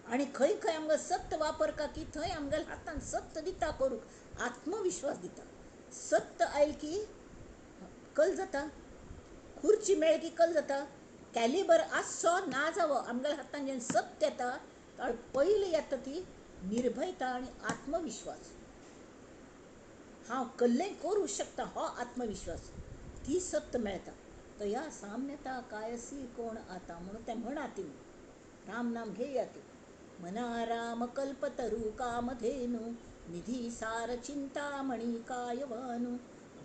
आनी खंय खंय आमकां सत्य वापरका की थंय आमगेल्या हातान सत्य दिता करूंक, आत्मविश्वास दिता. सत्य आयल की कल जाता, खुर्ची मेळ्ळी की कल जाता, कॅलिबर आसचो ना जावो, आमगेल्या हातान जेन्ना सत्य येता पयलीं येता ती निर्भयता आनी आत्मविश्वास. हांव कल्लें करूं शकता हो आत्मविश्वास, ती सत्य मेळटा. तया साम्यता कायसी कोण आता म्हणून तें म्हणा ती राम नाम घेया ती. मना राम कल्पतरू कामधेनू, निधी सार चिंतामणी कायवानू,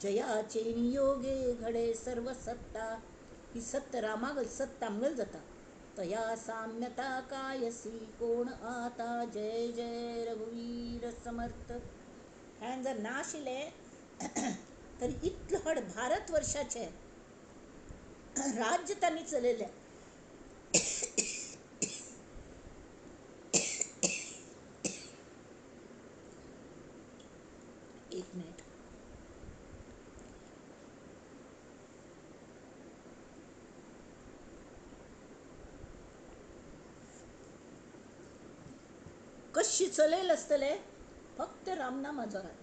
जयाचे नियोगे घडे सर्व सत्ता. ही सत्य रामागल सत्य आमगल जाता. तया साम्यता कायसी कोण आता, जय जय रघुवीर समर्थ. हें जर नाशिल्लें तर इतलें व्हड भारतवर्षाचें राज्य तांणी चलयलें. एक मिनिट. कशी चलयलें आसतलें फक्त रामनामा जोरार.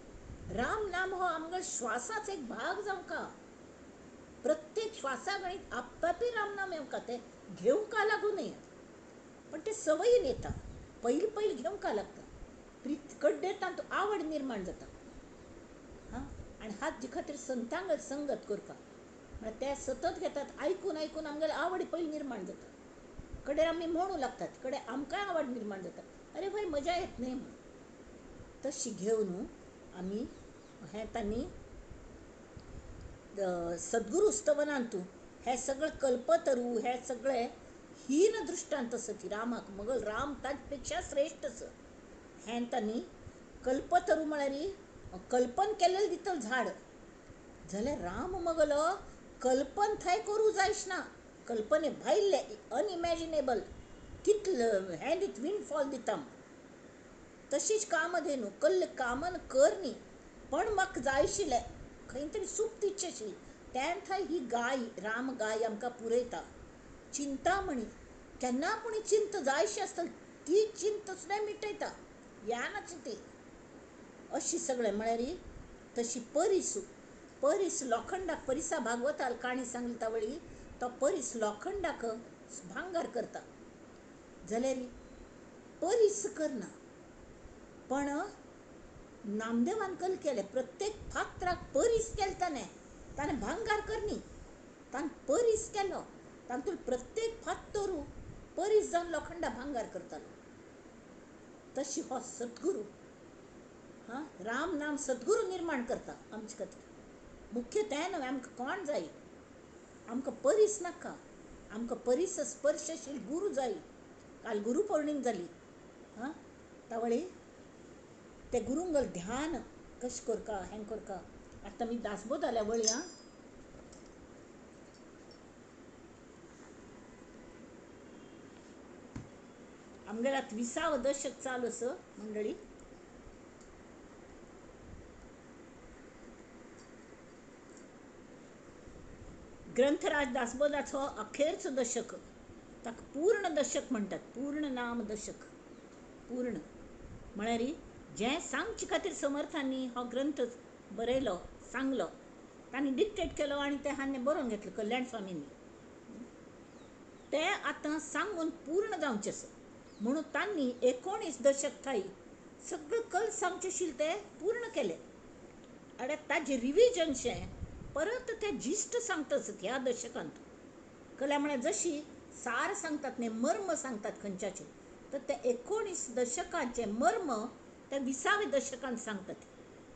रामनाम हो आमगेलो श्वासाचो एक भाग जावंका. प्रत्येक श्वासा गणीत आपआपी रामनाम येवंका, तें घेवंका लागूं न्हय, पण तें सवयीन येता. पयलीं पयलीं घेवंका लागता, प्रीत कड्डेर तातूंत आवड निर्माण जाता. हां, आनी हाजे खातीर संतांक संगत करपा म्हळ्यार ते सतत घेतात, आयकून आयकून आमगेली आवड पयलीं निर्माण जाता. कडेर आमी म्हणू लागतात, कडेन आमकांय आवड निर्माण जाता, अरे भाई मजा येत न्हय म्हूण. तशी घेवन आमी हें तांणी सद्गुरू स्तवनांतू हे सगळे कल्पतरू हे सगळे हीन दृश्टांत आसा ती रामाक, मगल राम ताचे पेक्षा श्रेश्ठ आसा. हें तांणी कल्पतरू म्हळ्यार कल्पन केलेलें दितलें झाड, जाल्यार राम मगलो कल्पन थंय करूं जायच ना, कल्पने भायलें अनइमॅजिनेबल तितलें हें दित विंडफॉल दिता. तशीच कामधेनू कल्ल कामन कर न्ही, पण म्हाका जाय आशिल्लें खंय तरी सुप्त इच्छा आशिल्ली, तें थंय ही गाय राम गाय आमकां पुरयता. चिंतामणी केन्ना पूण चिंत जायशी आसता ती चिंत सुद्दां मिटयता यानाची ती अशी सगळें म्हळ्यार तशी परिसू परीस लोखंडाक परिसा भागवताल काणी सांगली तावळी तो परीस लोखंडाक भांगर करता जाल्यार परीस करना. पण नामदेवान कल केलें प्रत्येक पात्राक परीस केलें ताणें ताणें भांगार करनी ताणें परीस केलो तातूंत प्रत्येक फातरू परीस जावन लोखंडा भांगार करतालो. तशी हो सद्गुरू हां राम नाम सद्गुरू निर्माण करता आमचे खातीर. मुख्य तें न्हय आमकां कोण जाय आमकां परीस नाका आमकां परीस स्पर्शशील गुरू जाय. काल गुरू पौर्णिम जाली हां तावळी ते गुरुंगल ध्यान कशें करका हें करका. आतां आमी दासबोधाल्या वळी आं आमगेल्या विसावं दशक चालू आसा मंडळी. ग्रंथराज दासबोधाचो अखेरचो दशक ताका पूर्ण दशक म्हणटात. पूर्ण नाम दशक पूर्ण म्हळ्यार जें सांगचे खातीर समर्थांनी हो ग्रंथ बरयलो सांगलो तांणी डिक्टेट केलो आनी तें हांणी बरोवन घेतलें कल्याण स्वामींनी तें आतां सांगून पूर्ण जावचें आसा म्हणून तांणी 19 दशक थाई सगळें कल सांगचें आशिल्लें तें पूर्ण केलें. आनी ताजें रिविजनशें परत ते जिस्ट सांगता आसत ह्या दशकांत. कल्या म्हळ्यार जशी सार सांगतात न्ही मर्म सांगतात खंयच्याचे तर ते 19 दशकांचें मर्म ते 20व्या दशकांत सांगतात.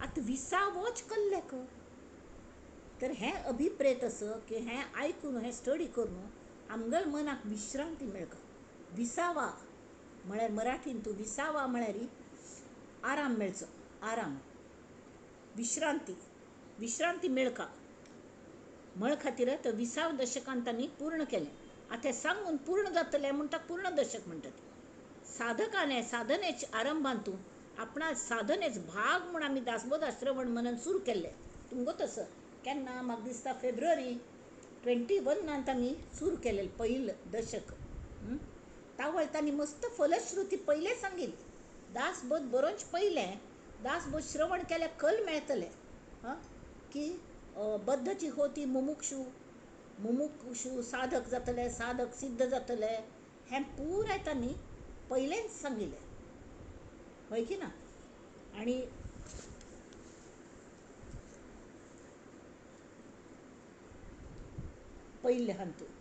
आतां 20वोच कल्लेक तर हें अभिप्रेत आसा की हें आयकून हें स्टडी करून आमगेल्या मनाक विश्रांती मेळटा. विसावा म्हळ्यार मराठीन तूं विसावा म्हळ्यार आराम मेळचो आराम विश्रांती विश्रांती मेळका म्हळ खातीर तर 20व्या दशकांत तांणी पूर्ण केलें. आतां सांगून पूर्ण जातलें म्हूण ताका पूर्ण दशक म्हणटात. साधकाने साधनेच आरंभांतू आपणा साधनेच भाग म्हूण आमी दासबोध श्रवण मनन सुरू केल्लें. तुमकां तसो केन्ना म्हाका दिसता फेब्रुवारी 21 आमी सुरू केलें पयलें दशक. तावळ तांणी मस्त फलश्रुती पयलें सांगिल्ली. दासबोध बरोवचे पयलें दासबोध श्रवण केल्यार कल मेळटलें हां की बद्धची होती मुमुक्षू मुमुक्षू साधक जातले साधक सिद्ध जातले हें पुराय तांणी पयलेंच सांगिल्लें हय की ना. आनी पयलें हातूंत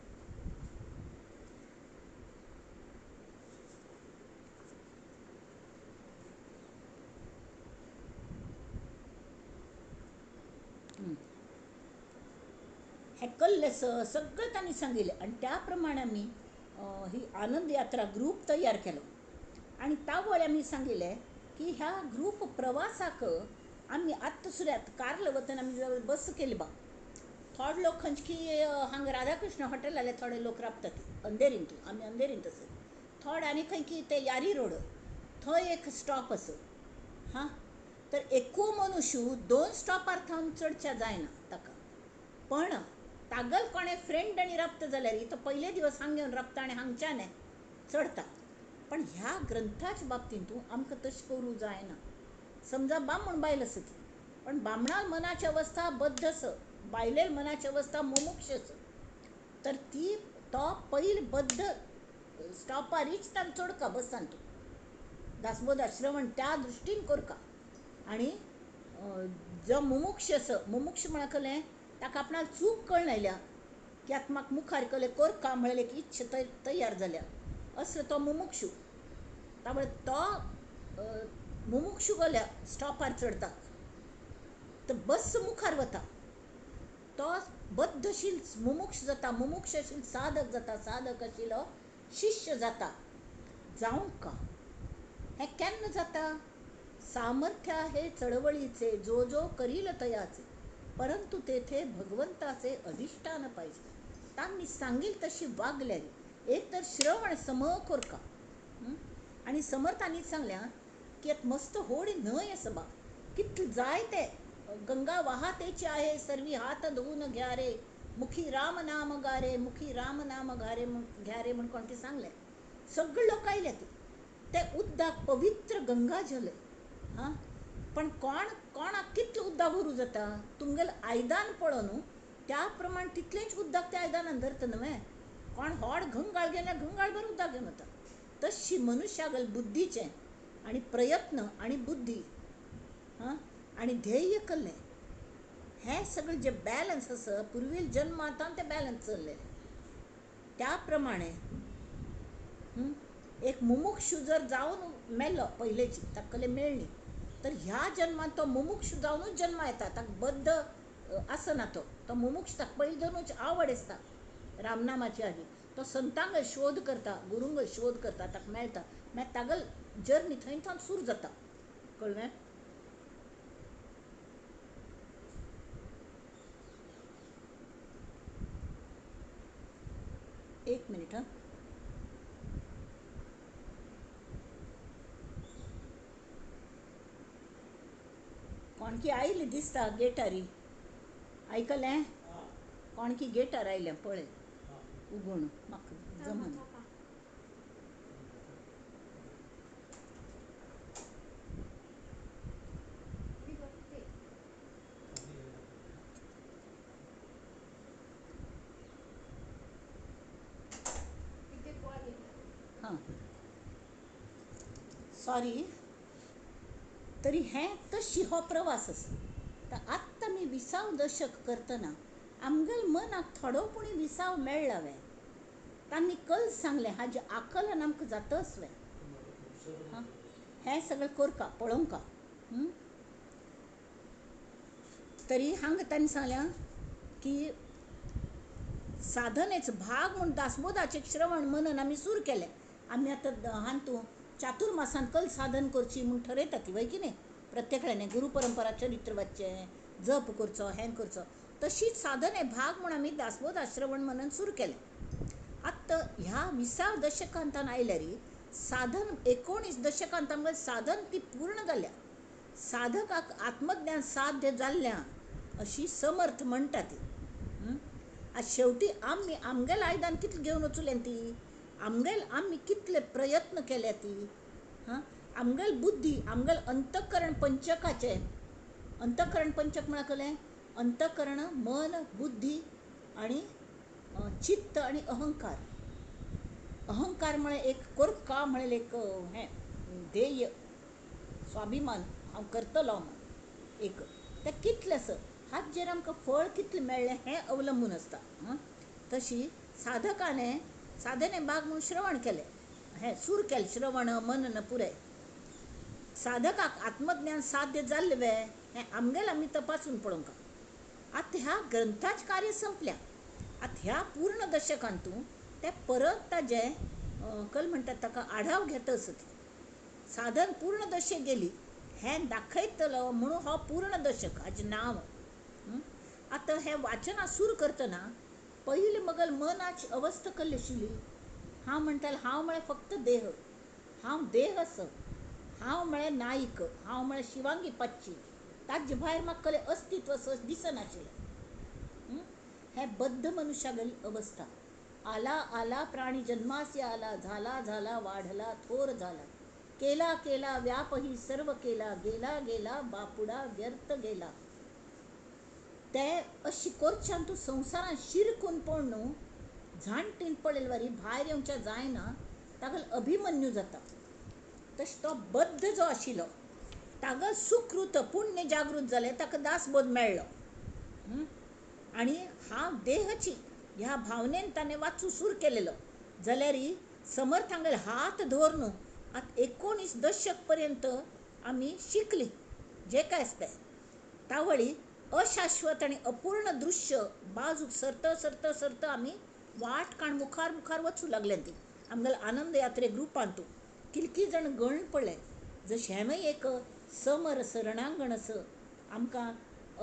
हें कल्लें सगळें तांणी सांगिल्लें. आनी त्या प्रमाणे आमी ही आनंद यात्रा ग्रूप तयार केलो. आनी तावळ आमी सांगिल्लें की ह्या ग्रूप प्रवासाक आमी आत्तां सुद्दां कार्ल वतना आमी बस केली बा थोडे लोक खंयचे की हांगा राधाकृष्ण हॉटेल आसले थोडे लोक राबतात अंधेरींत आमी अंधेरींत आसा थोडे आनी खंय की ते यारी रोड थंय एक स्टॉप आसा हां. तर एकू मनुष्य 2 स्टॉपार थावन चडच्या जायना ताका. पण तागल कोणें फ्रेंड आनी राबता जाल्यार तो पयले दिवस हांग येवन राबता आनी हांगच्यान चडता. पण ह्या ग्रंथाच्या बाबतींत आमकां तशें करूं जायना. समजा बामण बायल आसा ती पण बामणाल मनाची अवस्था बद्ध आसा बायलेल मनाची अवस्था मुमुक्ष आसा तर ती तो पयल बद्ध स्टॉपारीच तांकां चडका बसान तूं दासबोध श्रवण त्या दृश्टीन करका. आनी जो मुमुक्ष आसा मुमुक्ष म्हणा कलें ताका आपणाक चूक कळ्ळ्या की आतां म्हाका मुखार कलें करका म्हळ्यार एक इच्छा तयार जाल्या असो तो मुमुक्षू. त्यामुळे तो मुमुक्षू गेल्या स्टॉपार चडता तर बस मुखार वता तो बद्धशील मुमुक्ष जाता मुमुक्षशील साधक जाता साधक आशिल्लो शिष्य जाता. जावंक का हें केन्ना जाता सामर्थ्य आहे चळवळीचे जो जो करील तयाचे परंतु तेथे भगवंताचे अधिष्ठान पाहिजे. तांणी सांगील तशी वागल्यार एक तर श्रवण सम कोरका. आनी समर्थांनीच सांगल्या की एक मस्त होड न्हंय आसा बा कितले जाय ते गंगा वाहातेची आहे सर्वी हात धुवून घ्या रे मुखी राम नाम गारे, मुखी राम नाम घारे घ्या रे म्हूण कोण ती सांगलें. सगळे लोक आयले ती तें उदक पवित्र गंगा जल. हां, पण कोण कोणाक कितलें उदक भरूं जाता तुमगेलें आयदन पळोवन न्हू त्या प्रमाण तितलेंच उदक त्या आयदनान धरता न्हय. कोण व्हड घंगाळ घेवन घंगाळ भर उदक घेवन वता. तशी मनुष्यागल बुद्धीचें आनी प्रयत्न आनी बुद्धी हां आनी ध्येय कल्लें हें सगळें जें बॅलन्स आसा पुर्वील जन्मांतान तें बॅलन्स चल्लें त्या प्रमाणे. एक मुमुक्षू जर जावन मेलो पयलेची ताका कलें मेळ्ळी तर ह्या जन्मांत तो मुमुक्षू जावनूच जन्मा येता. ताका बद्ध आसना तो तो मुमुक्ष ताका पयलीं धरूनच आवड आसता रामनामाची आदी. तो संतांक शोध करता, गुरूंक शोध करता, ताका मेळटा. मागीर तागल जर्नी थंय थंय सुरू जाता. कळ्ळें? एक मिनीट हां. कोणकी आयली दिसता गेटारी. आयकलें? कोणकी गेटार आयलें पळय उगूण म्हाका जमना. हां, सॉरी. तरी हें तशी हो प्रवास आसा. तर आत्तां आमी विसाव दशक करतना आमगेल मनाक थोडो पुणी विसाव मेळ्ळा वे? तांणी कल सांगलें हाजें आकलन आमकां जातच वे? हां, हें सगळें करका पळोवंका. तरी हांगा तांणी सांगलें की साधनेच भाग म्हूण दासबोधाचें श्रवण मनन आमी सुरू केलें. आमी आतां हातूंत चातुर्मासान कल साधन करची म्हूण ठरयता ती वय की न्ही? प्रत्येकल्याने गुरु परंपरा चरित्र वाचचें, जप करचो, हें करचो. तशीच साधने भाग म्हूण आमी दासबोध श्रवण मनन सुरू केलें. आतां ह्या विसाव दशकांतान आयल्यार साधन 19 दशकांत आमकां साधन ती पूर्ण जाल्या. साधकाक आत्मज्ञान साध्य जाल्ल्या अशी समर्थ म्हणटा ती. आतां शेवटी आमी आमगेलें आयदन कितलें घेवन वचुलें ती, आमगेल आमी कितले प्रयत्न केल्या ती. हां, आमगेल बुद्धी आमगेल अंतःकरण पंचकाचें. अंतःकरण पंचक म्हळ्यार कसलें? अंतःकरण मन बुद्धी आनी चित्त आनी अहंकार. अहंकार म्हळ्यार एक कोरका म्हळ्यार एक हें ध्येय स्वाभिमान हांव करतलो म्हूण एक तें कितलें आसा हाचेर आमकां फळ कितलें मेळ्ळें हें अवलंबून आसता. तशी साधकाने साधने भाग म्हूण श्रवण केलें, हें सूर केलें श्रवण मनन पुराय. साधकाक आत्मज्ञान साध्य जाल्लें वे हें आमगेलें आमी तपासून पळोवंक. आतां ह्या ग्रंथाचें कार्य संपल्या. आतां ह्या पूर्ण दशकांतू ते परत ताजें कल म्हणटात ताका आढाव घेता आसत. साधन पूर्ण दशेक गेली हें दाखयतलो म्हणून हो पूर्ण दशक हाजें नांव. आतां हें वाचना सुरू करतना पयलीं मगल मनाची अवस्था कसली आशिल्ली? हांव म्हणटालें हांव म्हळ्यार फक्त देह, हांव देह आसा, हांव म्हळ्यार नायक, हांव म्हळ्यार शिवांगी पाच्ची, ताजे भायर म्हाका कसलें अस्तित्व आसा दिसनाशिल्लें. हें बद्ध मनुष्यागली अवस्था. आला आला प्राणी जन्मासी आला, झाला झाला वाढला थोर झाला, केला केला व्यापही सर्व केला, गेला गेला बापुडा व्यर्थ गेला. ते अशी कोरच्यान तूं संवसारान शिरकून पडून न्हू झांटीन पडलेले वरी भायर येवच्या जायना तागल अभिमन्यू जाता. तशें तो बद्ध जो आशिल्लो तागल सुकृत पुण्य जागृत जालें, ताका दासबोध मेळ्ळो. आनी हांव देहची ह्या भावनेन ताणें वाचूं सूर केलेलो जाल्यार समर्थांगेर हात धर न्हू आतां 19 दशक पर्यंत आमी शिकली जे काय आसता तें. तावळी अशाश्वत आनी अपूर्ण दृश्य बाजूक सरत सरत सरत आमी वाट काण मुखार मुखार वचूं लागले ती. आमगेले आनंद यात्रे ग्रुपांतू कितकी जाण गण पडले जशें हेंवूय एक समर आसा, रणांगण आसा, आमकां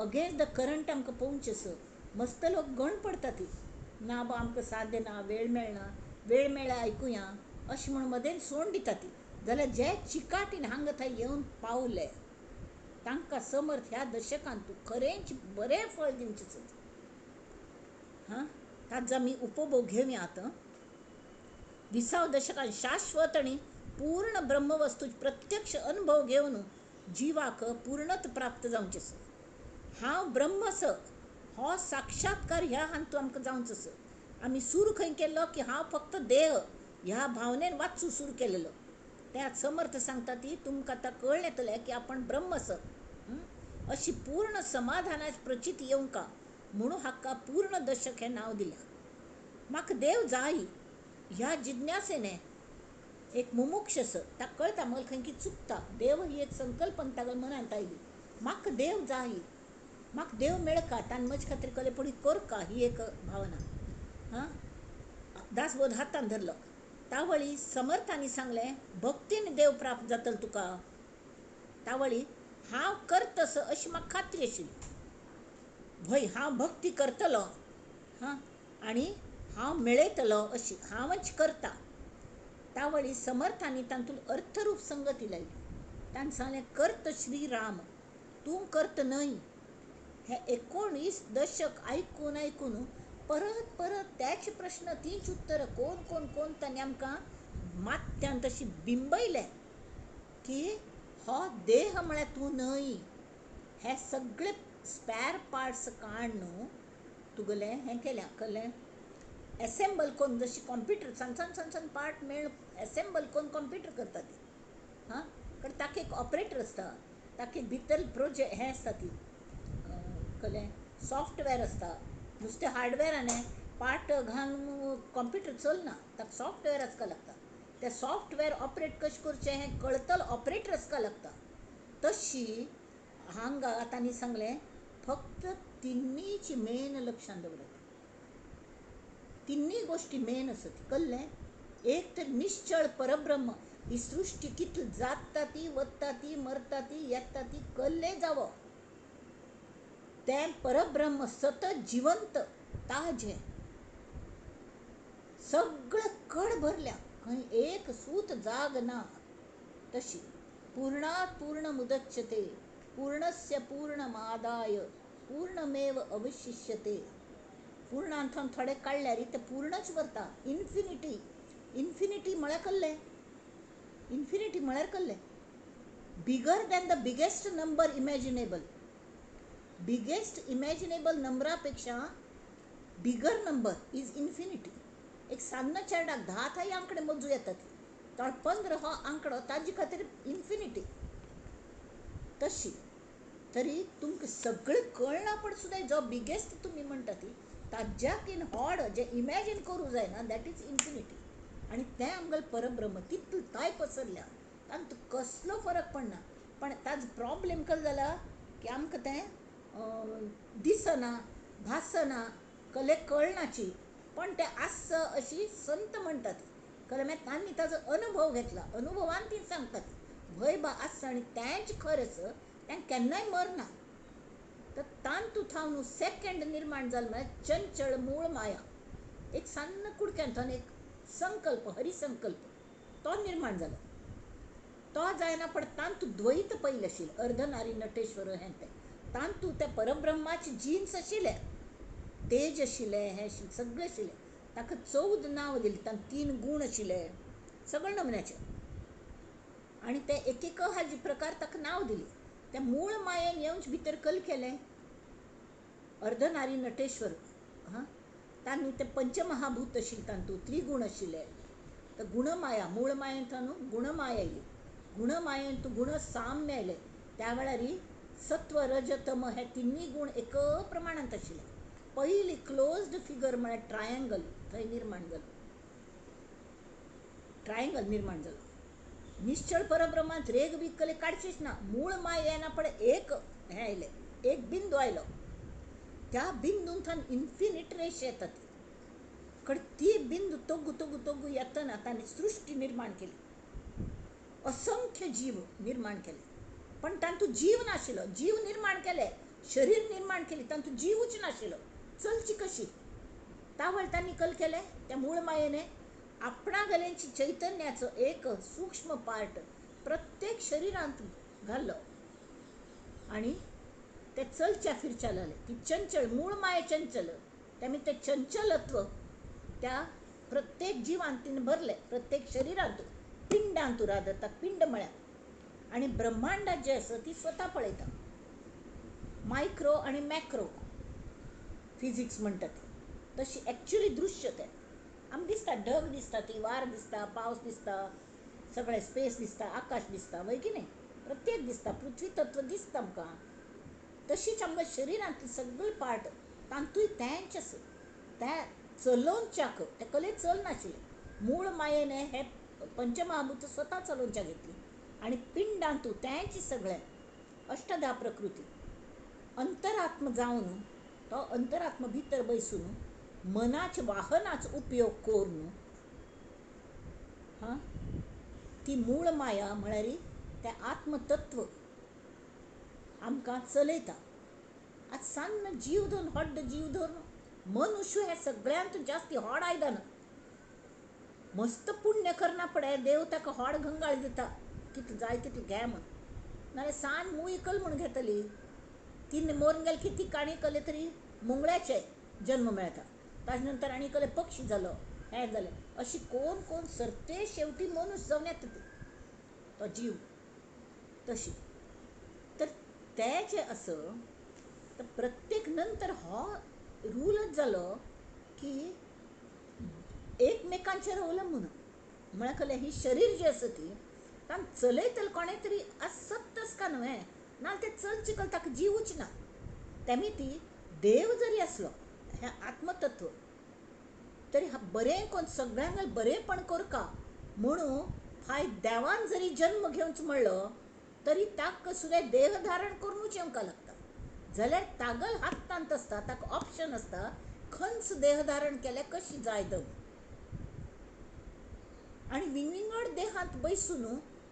अगेन्स्ट the current आमकां पळोवचें आसा. मस्त लोक गण पडटा ती ना बा आमकां साध्य ना, वेळ मेळना, वेळ मेळ्ळ्यार आयकुया अशें म्हूण मदेन सोड दिता ती. जाल्यार जे चिकाटीन हांगा थंय येवन पावले तांकां समर्थ ह्या दशकांत खरेंच बरें फळ दिवचें. हां, ताजो आमी उपभोग घेवया. आतां विसाव दशकान शाश्वत आनी पूर्ण ब्रह्मवस्तू प्रत्यक्ष अनुभव घेवन जिवाक पूर्णत प्राप्त जावचें आसा. हांव ब्रह्म स हो साक्षात्कार ह्या हातूंत आमकां जावचो आसा. आमी सुरू खंय केल्लो की हांव फक्त देह ह्या भावनेन वाचूं सुरू केलेलो. त्या समर्थ सांगता ती तुमकां आतां कळ्ळें येतलें की आपण ब्रह्म स अशी पूर्ण समाधानाची प्रचिती येवंका म्हणून हाका पूर्ण दशक हें नांव दिलां. म्हाका देव जाय ह्या जिज्ञासेने एक मुमुक्ष स ताका कळटा म्हाका खंय की चुकता. देव ही एक संकल्पना ताका मनांत आयली, म्हाका देव जाय, म्हाका देव मेळका, ताणें म्हजे खातीर कले पडी करका ही एक भावना. हां, दासबोध हातान धरलो. तावळी समर्थांनी सांगलें भक्तीन देव प्राप्त जातलो तुका. तावळी हांव करतस अशी म्हाका खात्री आशिल्ली. भय हांव भक्ती करतलो हां आनी हांव मेळयतलो अशी हांवच करता. तावळी समर्थांनी तातूंत अर्थरूप संगती लायली. ताणें सांगलें कर्त श्रीराम, तूं कर्त न्हय. हे 19 दशक आयकून आयकून परत परत त्याच प्रश्न तीच उत्तरां कोण कोण कोण तांणी आमकां माथ्यान तशी बिंबयलें की हो देह म्हळ्यार तूं न्हय. हे सगळे स्पॅर पार्ट्स काड न्हू तुगेलें हें केलें कळ्ळें एसेंबल करून जशी कॉम्प्युटर सान सान सान सान पार्ट मेळून एसेंबल करून कॉम्प्युटर करता ती. हां, कारण ताका एक ऑपरेटर आसता, ताका एक भितर प्रोजेक्ट हें आसता ती कळ्ळें सॉफ्टवेअर आसता. नुस्तें हार्डवेअरान पार्ट घालून कॉम्प्युटर चलना, ताका सॉफ्टवेअर आसका लागता. तें सॉफ्टवेअर ऑपरेट कशें करचें हें कळतलो ऑपरेटर आसका लागता. तशी हांगा तांणी सांगलें फक्त तिन्नीची मेन लक्षान दवरात. तिन्ही गोष्टी मेन आसत कळ्ळें. एक तर निश्चळ परब्रह्म ही सृष्टी कितली जाता ती वता ती मरता ती येता ती कल्लें जावो तें परब्रह्म सतत जिवंत ताजें सगळें कड भरल्या खंय एक सूत जाग ना. तशी पूर्णात पूर्ण मुदच्यते पूर्णस्य पूर्णमादाय पूर्णमेव अवशिष्यते. पूर्णांतून थोडे काडल्यार ते पूर्णच वरता. इन्फिनिटी, इन्फिनिटी म्हळ्यार कल्लें, इन्फिनिटी म्हळ्यार कल्लें bigger than the biggest number imaginable. Biggest imaginable नंबरापेक्षा bigger number is infinity. एक सान्न चेरडाक 10 थाय आंकडे मोजू येतात, तर 15 हो आंकडो ताजे खातीर इन्फिनिटी. तशी तरी तुमकां सगळें कळना पण सुद्दां जो बिगेस्ट तुमी म्हणटा ती ताज्याकीन व्हड जें इमॅजीन करूं जायना that is infinity. आनी तें आमगेलें परब्रह्म तितलें ताय पसरल्या तांतूं कसलो फरक पडना. पण ताजो प्रॉब्लेम कसलो जाला की आमकां तें दिसना भासना कले कळनाची, पण तें आसा अशी संत म्हणटात. कळ्ळें मागीर तांणी ताजो अनुभव घेतला, अनुभवान ती सांगतात भय बा आसा आनी तेंच खरें आसा, तें केन्नाय मरना. तर तांतूं थावन सेकंड निर्माण जालें म्हळ्यार चंचळ मूळ माया. एक सान्न कुडक्यांतल्यान एक संकल्प हरिसंकल्प तो निर्माण जालो. तो जायना पण तांतूं द्वैत पयलें आशिल्लें अर्धनारी नटेश्वर हें तें. तांतूं तें परब्रह्माचे जिन्स आशिल्लें, तेज आशिल्लें, हें आशिल्लें सगळें आशिल्लें. ताका 14 नांव दिलीं, तांकां 3 गूण आशिल्ले सगळे नमुन्याचे आनी ते एक एक हाजे प्रकार ताका नांव दिली. त्या मूळ मायेन येवन भितर कल केलें अर्धनारी नटेश्वर. हां, तांणी ते पंचमहाभूत आशिल्ले तांतूं त्रिगूण आशिल्ले. तर गुणमाया मूळ मायेन थावन गुणमाया आयली, गुणमायेन तूं गुणसाम्य आयलें. त्या वेळार सत्व रज तम हे तिन्ही गूण एक प्रमाणांत आशिल्ले. पयली क्लोज्ड फिगर म्हळ्यार ट्रायंगल थंय निर्माण जालो, ट्रायंगल निर्माण जालो. निश्चळ परब्रह्मांत रेग बीग कले काडचीच ना. मूळ माय येना पण एक हें आयलें, एक बिंदू आयलो. त्या बिंदूंतल्यान इन्फिनीट रेश येतात. कड ती बिंदू तोगू तोगू तोगू येतना ताणें सृश्टी निर्माण केली, असंख्य जीव निर्माण केले. पण तांतूं जीव नाशिल्लो. जीव निर्माण केले, शरीर निर्माण केली, तांतूं जीवूच नाशिल्लो. चलची कशी? तावळ तांणी कल केलें त्या मूळ मायेने आपणा गल्यांची चैतन्याचो एक सूक्ष्म पार्ट प्रत्येक शरिरांत घाल्लो आनी ते चलच्या फिरच्या लागले. ती चंचल मूळ माया चंचल, तेमी तें चंचलत्व त्या प्रत्येक जिवान तिणें भरलें, प्रत्येक शरिरांत, पिंडांत रादता, पिंड म्हळ्यार. आनी ब्रह्मांडात जें आसा ती स्वता पळयता. मायक्रो आनी मॅक्रो फिजिक्स म्हणटा ती तशी एक्चुली दृश्य तें आमकां दिसता. ढग दिसता, ती वार दिसता, पावस दिसता, सगळें स्पेस दिसता, आकाश दिसता, वय की न्ही, प्रत्येक दिसता, पृथ्वी तत्व दिसता आमकां. तशीच आमकां शरिरांतली सगळी पार्ट तांतूय तेंच आसा. त्या चलोवच्याक ते कले चलनाशिल्लें, मूळ मायेन हे पंचमहाभूत स्वता चलोवच्याक घेतली आनी पिंडांतू तेंच सगळें अष्टधा प्रकृती अंतरात्म जावन तो अंतरात्म भितर बैसून मनाचे वाहनाचो उपयोग करून हां ती मूळ माया म्हळ्यार तें आत्मतत्व आमकां चलयता. आतां सान्न जीव धरून हड्ड जीव धरून मनुष्य हें सगळ्यांत जास्ती व्हड आयदन. मस्त पुण्य करना पडे देव ताका व्हड गंगाळ दिता, कितलें जाय तितलें घे म्हूण. नाल्यार सान मूय कल म्हूण घेतली ती मोरून गेली की ती काणी कले तरी मुंगळ्याचे जन्म मेळटा, ताजे नंतर आनी कले पक्षी जालो, हें जालें, अशी कोण कोण सरते शेवटी मनुष्य जावन येता ती तो जीव तशी. तर तें जें आसा तर प्रत्येक नंतर हो रूलच जालो की एकमेकांचेर अवलंबून म्हळ्यार कलें ही शरीर जें आसा ती तांकां चलयतले कोणें तरी आसतच का न्हय, ना तें चलचें कल ताका जीवूच ना. तेमी ती देव जरी आसलो हें आत्मतत्व तरी बरें कोण सगळ्यांक बरेंपण करका म्हणून फाय देवान जरी जन्म घेवचो म्हणलो तरी ताका सुद्दां देह धारण करूनच येवंक लागता. जाल्यार तागल हातांत आसता, ताका ऑप्शन आसता खंयच देह धारण केल्यार कशी जाय दव. आनी विंगविंगड देहांत बैसून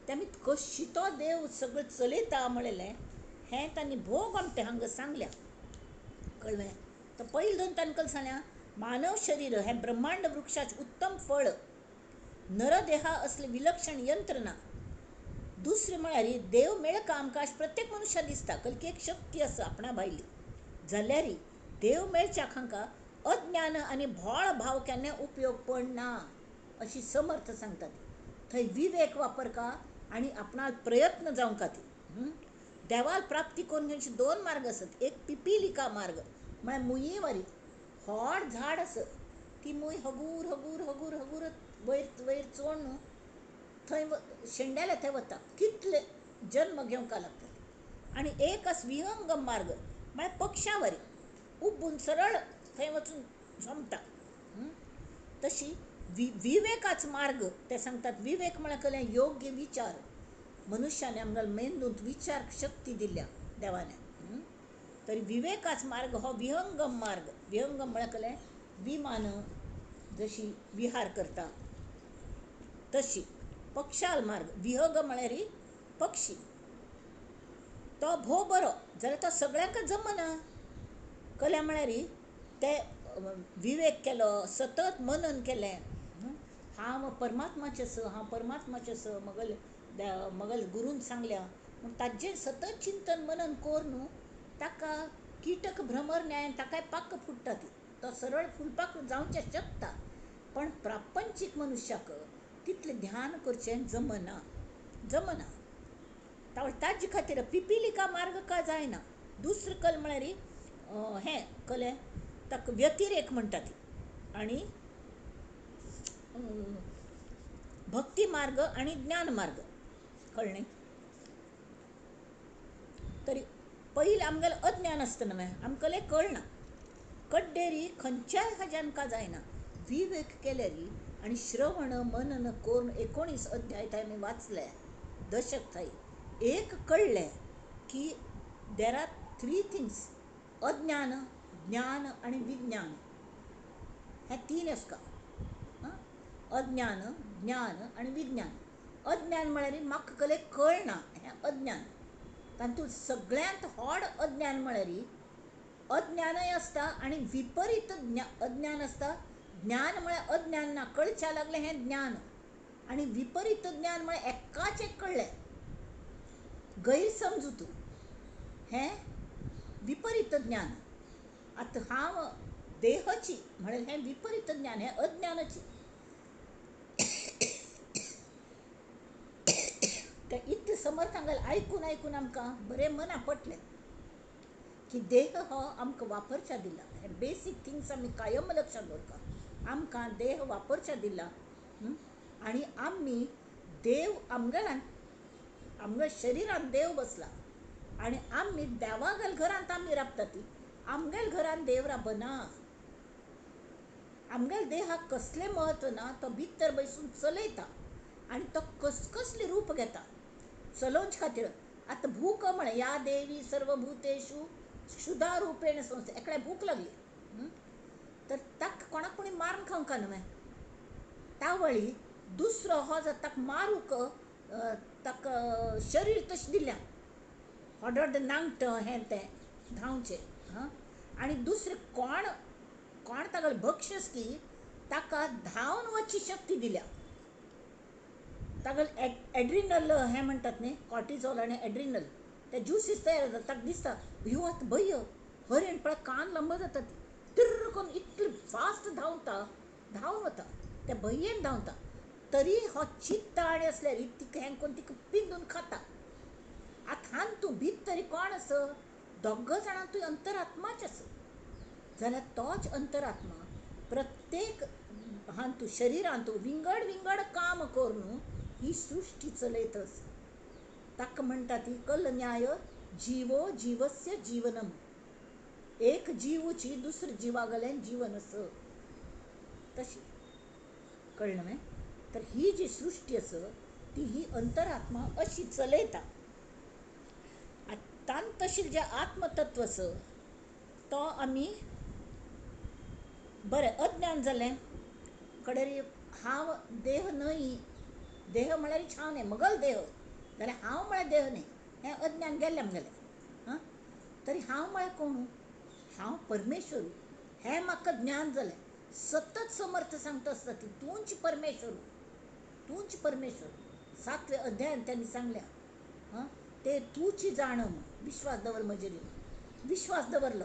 तेमी कशी तो देव सगळें चलयता म्हणलें हें तांणी भोग आमटे हांगा सांगल्या, कळ्ळें. तर पयलीं दोन तांकां सांगल्या मानव शरीर हें ब्रह्मांड वृक्षाचें उत्तम फळ, नरदेहा असले विलक्षण यंत्रणा. दुसरें म्हळ्यार देव मेळका आमकां अशें प्रत्येक मनशाक दिसता, कलकी एक शक्ती आसा आपणा भायली. जाल्यार देव मेळच्याक हांकां अज्ञान आनी भोळ भाव केन्ना उपयोग पडना अशी समर्थ सांगता ती. थंय विवेक वापरका आनी आपणाक प्रयत्न जावंक ती. देवाल प्राप्ती करून घेवचे दोन मार्ग आसत. एक पिपिलिका मार्ग म्हळ्यार मुये वारी, व्हड झाड आसत ती मूय हगूर हगूर हगूर हगूर वयर वयर चोडून थंय शेंड्याले थंय वता, कितले जन्म घेवंक लागता. आनी एक आस विहंगम मार्ग म्हळ्यार पक्षावरी उबून सरळ थंय वचून सोंपता. तशी विवेकाच मार्ग ते सांगतात. विवेक म्हळ्यार कसलें योग्य विचार. मनुष्याने आमकां मेंदूंत विचार शक्ती दिल्या देवाने. तरी विवेकाच मार्ग हो विहंगम मार्ग. विहंगम म्हळ्यार कसलें विमान जशी विहार करता तशी. पक्षाल मार्ग, विहग म्हळ्यार पक्षी, तो भोव बरो जाल्यार तो सगळ्यांक जमना. कला म्हळ्यार ते विवेक केलो, सतत मनन केलें, हांव परमात्माचें स, हांव परमात्माचें स, मगल मगल गुरून सांगल्या म्हूण ताजें सतत चिंतन मनन करून ताका किटक भ्रमर न्यायान ताकाय पाक फुट्टा ती, तो सरळ फुलपाक जावचें शकता. पण प्रापंचीक मनुष्याक तितलें ध्यान करचें जमना, जमना. ताजे खातीर पिपिलिका मार्ग का जायना. दुसरें कल म्हळ्यार हें कलें ताका व्यतिरेक म्हणटा ती. आनी भक्ती मार्ग आनी ज्ञान मार्ग, कळ्ळें. तरी पयलीं आमगेलें अज्ञान आसता न्हय, आमकां कळना कड्डेरी खंयच्याय हाज्यान का जायना. विवेक केल्यार आनी श्रवण मनन करून 19 अध्याय थंय आमी वाचले दशक थंय एक कळ्ळें की there are 3 things, अज्ञान, ज्ञान आनी विज्ञान. हे 3 आसता, अज्ञान, ज्ञान आनी विज्ञान. अज्ञान म्हळ्यार म्हाका कले कळना हें अज्ञान. तातूंत सगळ्यांत व्हड अज्ञान म्हळ्यार अज्ञानय आसता आनी विपरीत अज्ञान आसता. ज्ञान म्हळ्यार अज्ञान ना, कळच्या लागलें हें ज्ञान, आनी विपरीत ज्ञान म्हळ्यार एकाच एक कळ्ळें गैरसमजूत, हें विपरीत ज्ञान. आतां हांव देहची म्हळ्यार हें विपरीत ज्ञान, हें अज्ञानाची. ते इतले समर्थांगेलें आयकून आयकून आमकां बरें मना पटलें की देह हो आमकां वापरच्या दिला. हे बेसीक थिंग्स आमी कायम लक्षांत दवरता. आमकां देह वापरच्या दिला आनी आमी देव आमगेल्यान, आमगे शरिरान देव बसला आनी आमी देवागेल्या घरांत आमी राबता. ती आमगेल्या घरान देव राबना. आमगेल्या देहाक कसलें म्हत्व ना, तो भितर बसून चलयता आनी तो कसकसलें रूप घेता चलोवचे खातीर. आतां भूक म्हळें, या देवी सर्वभूतेषु क्षुधा रुपेण संस्था. एकल्या भूक लागली तर ताका कोणाक कोणी मारून खावंक न्हय. तावळी दुसरो हो जर ताका मारूंक ताका शरीर तशें दिल्या, व्हड व्हड नांगट हें तें धांवचें. हां, आनी दुसरें कोण कोण तागेलें भक्षस की ताका धांवन वचची शक्ती दिल्या. तागेलें एड्रिनल हें म्हणटात न्ही, कॉर्टिझोल आनी एड्रिनल, ते ज्युसीस तयार जाता. ताका दिसता ह्यो आतां भंय हरीण पळय कान लांब जाता, ती तिर्र करून इतली फास्ट धांवता, धांवन वता, ते भंयेन धांवता. तरी हो चित्त आनी आसल्यार तिका हें करून तिका पिंदून खाता. आतां हान तूं भितर कोण आसा, दोग जाणां तूं अंतरात्माच आसा जाल्यार तोच अंतरात्मा प्रत्येक हांतू शरिरांतू विंगड विंगड काम करून ही सृश्टी चलयत आसा. ताका म्हणटा ती कल न्याय जिवो जिवस्य जीवनम. एक जिवूची दुसरे जिवा गेल्यान जीवन आसा. तशी कळ्ळें न्हय? तर ही जी सृश्टी आसा ती ही अंतरात्मा अशी चलयता. आतां तशी जें आत्मतत्व आसा तो आमी बरें अज्ञान जालें कडेन हांव देह न्हय, देह म्हळ्यार हांव न्हय, मगल देह जाल्यार हांव म्हळ्यार देह न्हय, हें अज्ञान गेल्लें आमगेलें. हां, तरी हांव म्हळ्यार कोण? हांव परमेश्वर हें म्हाका ज्ञान जालें. सतत समर्थ सांगता आसता ती तूंच परमेश्वर, तूंच परमेश्वर. सातव्या अध्यायान त्यांनी सांगल्या. हां, ते तूंच जाण, विश्वास दवर म्हजेर. विश्वास दवरलो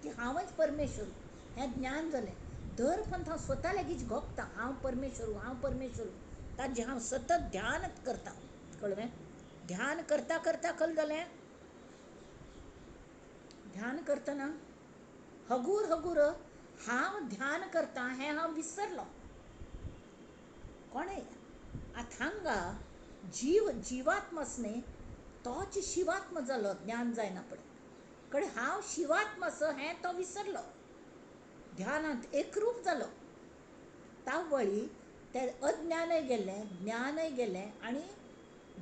की हांवच परमेश्वर हें ज्ञान जालें. दर पंथ हांव स्वता लागींच घोकता, हांव परमेश्वर, हांव परमेश्वर. ताजें हांव सतत ध्यान करता. कळ्ळें? ध्यान करता करता कल जालें, ध्यान करतना हगूर हगूर हांव ध्यान करता हें हांव विसरलो. कोणें आतां हांगा जीव जिवात्मस न्ही, तोच शिवात्म जालो ज्ञान जायना पळय. कडेन हांव शिवात्म आसा हें तो विसरलो. ध्यानांत एकरूप जालो. तावळी तें अज्ञानय गेलें, ज्ञानय गेलें आनी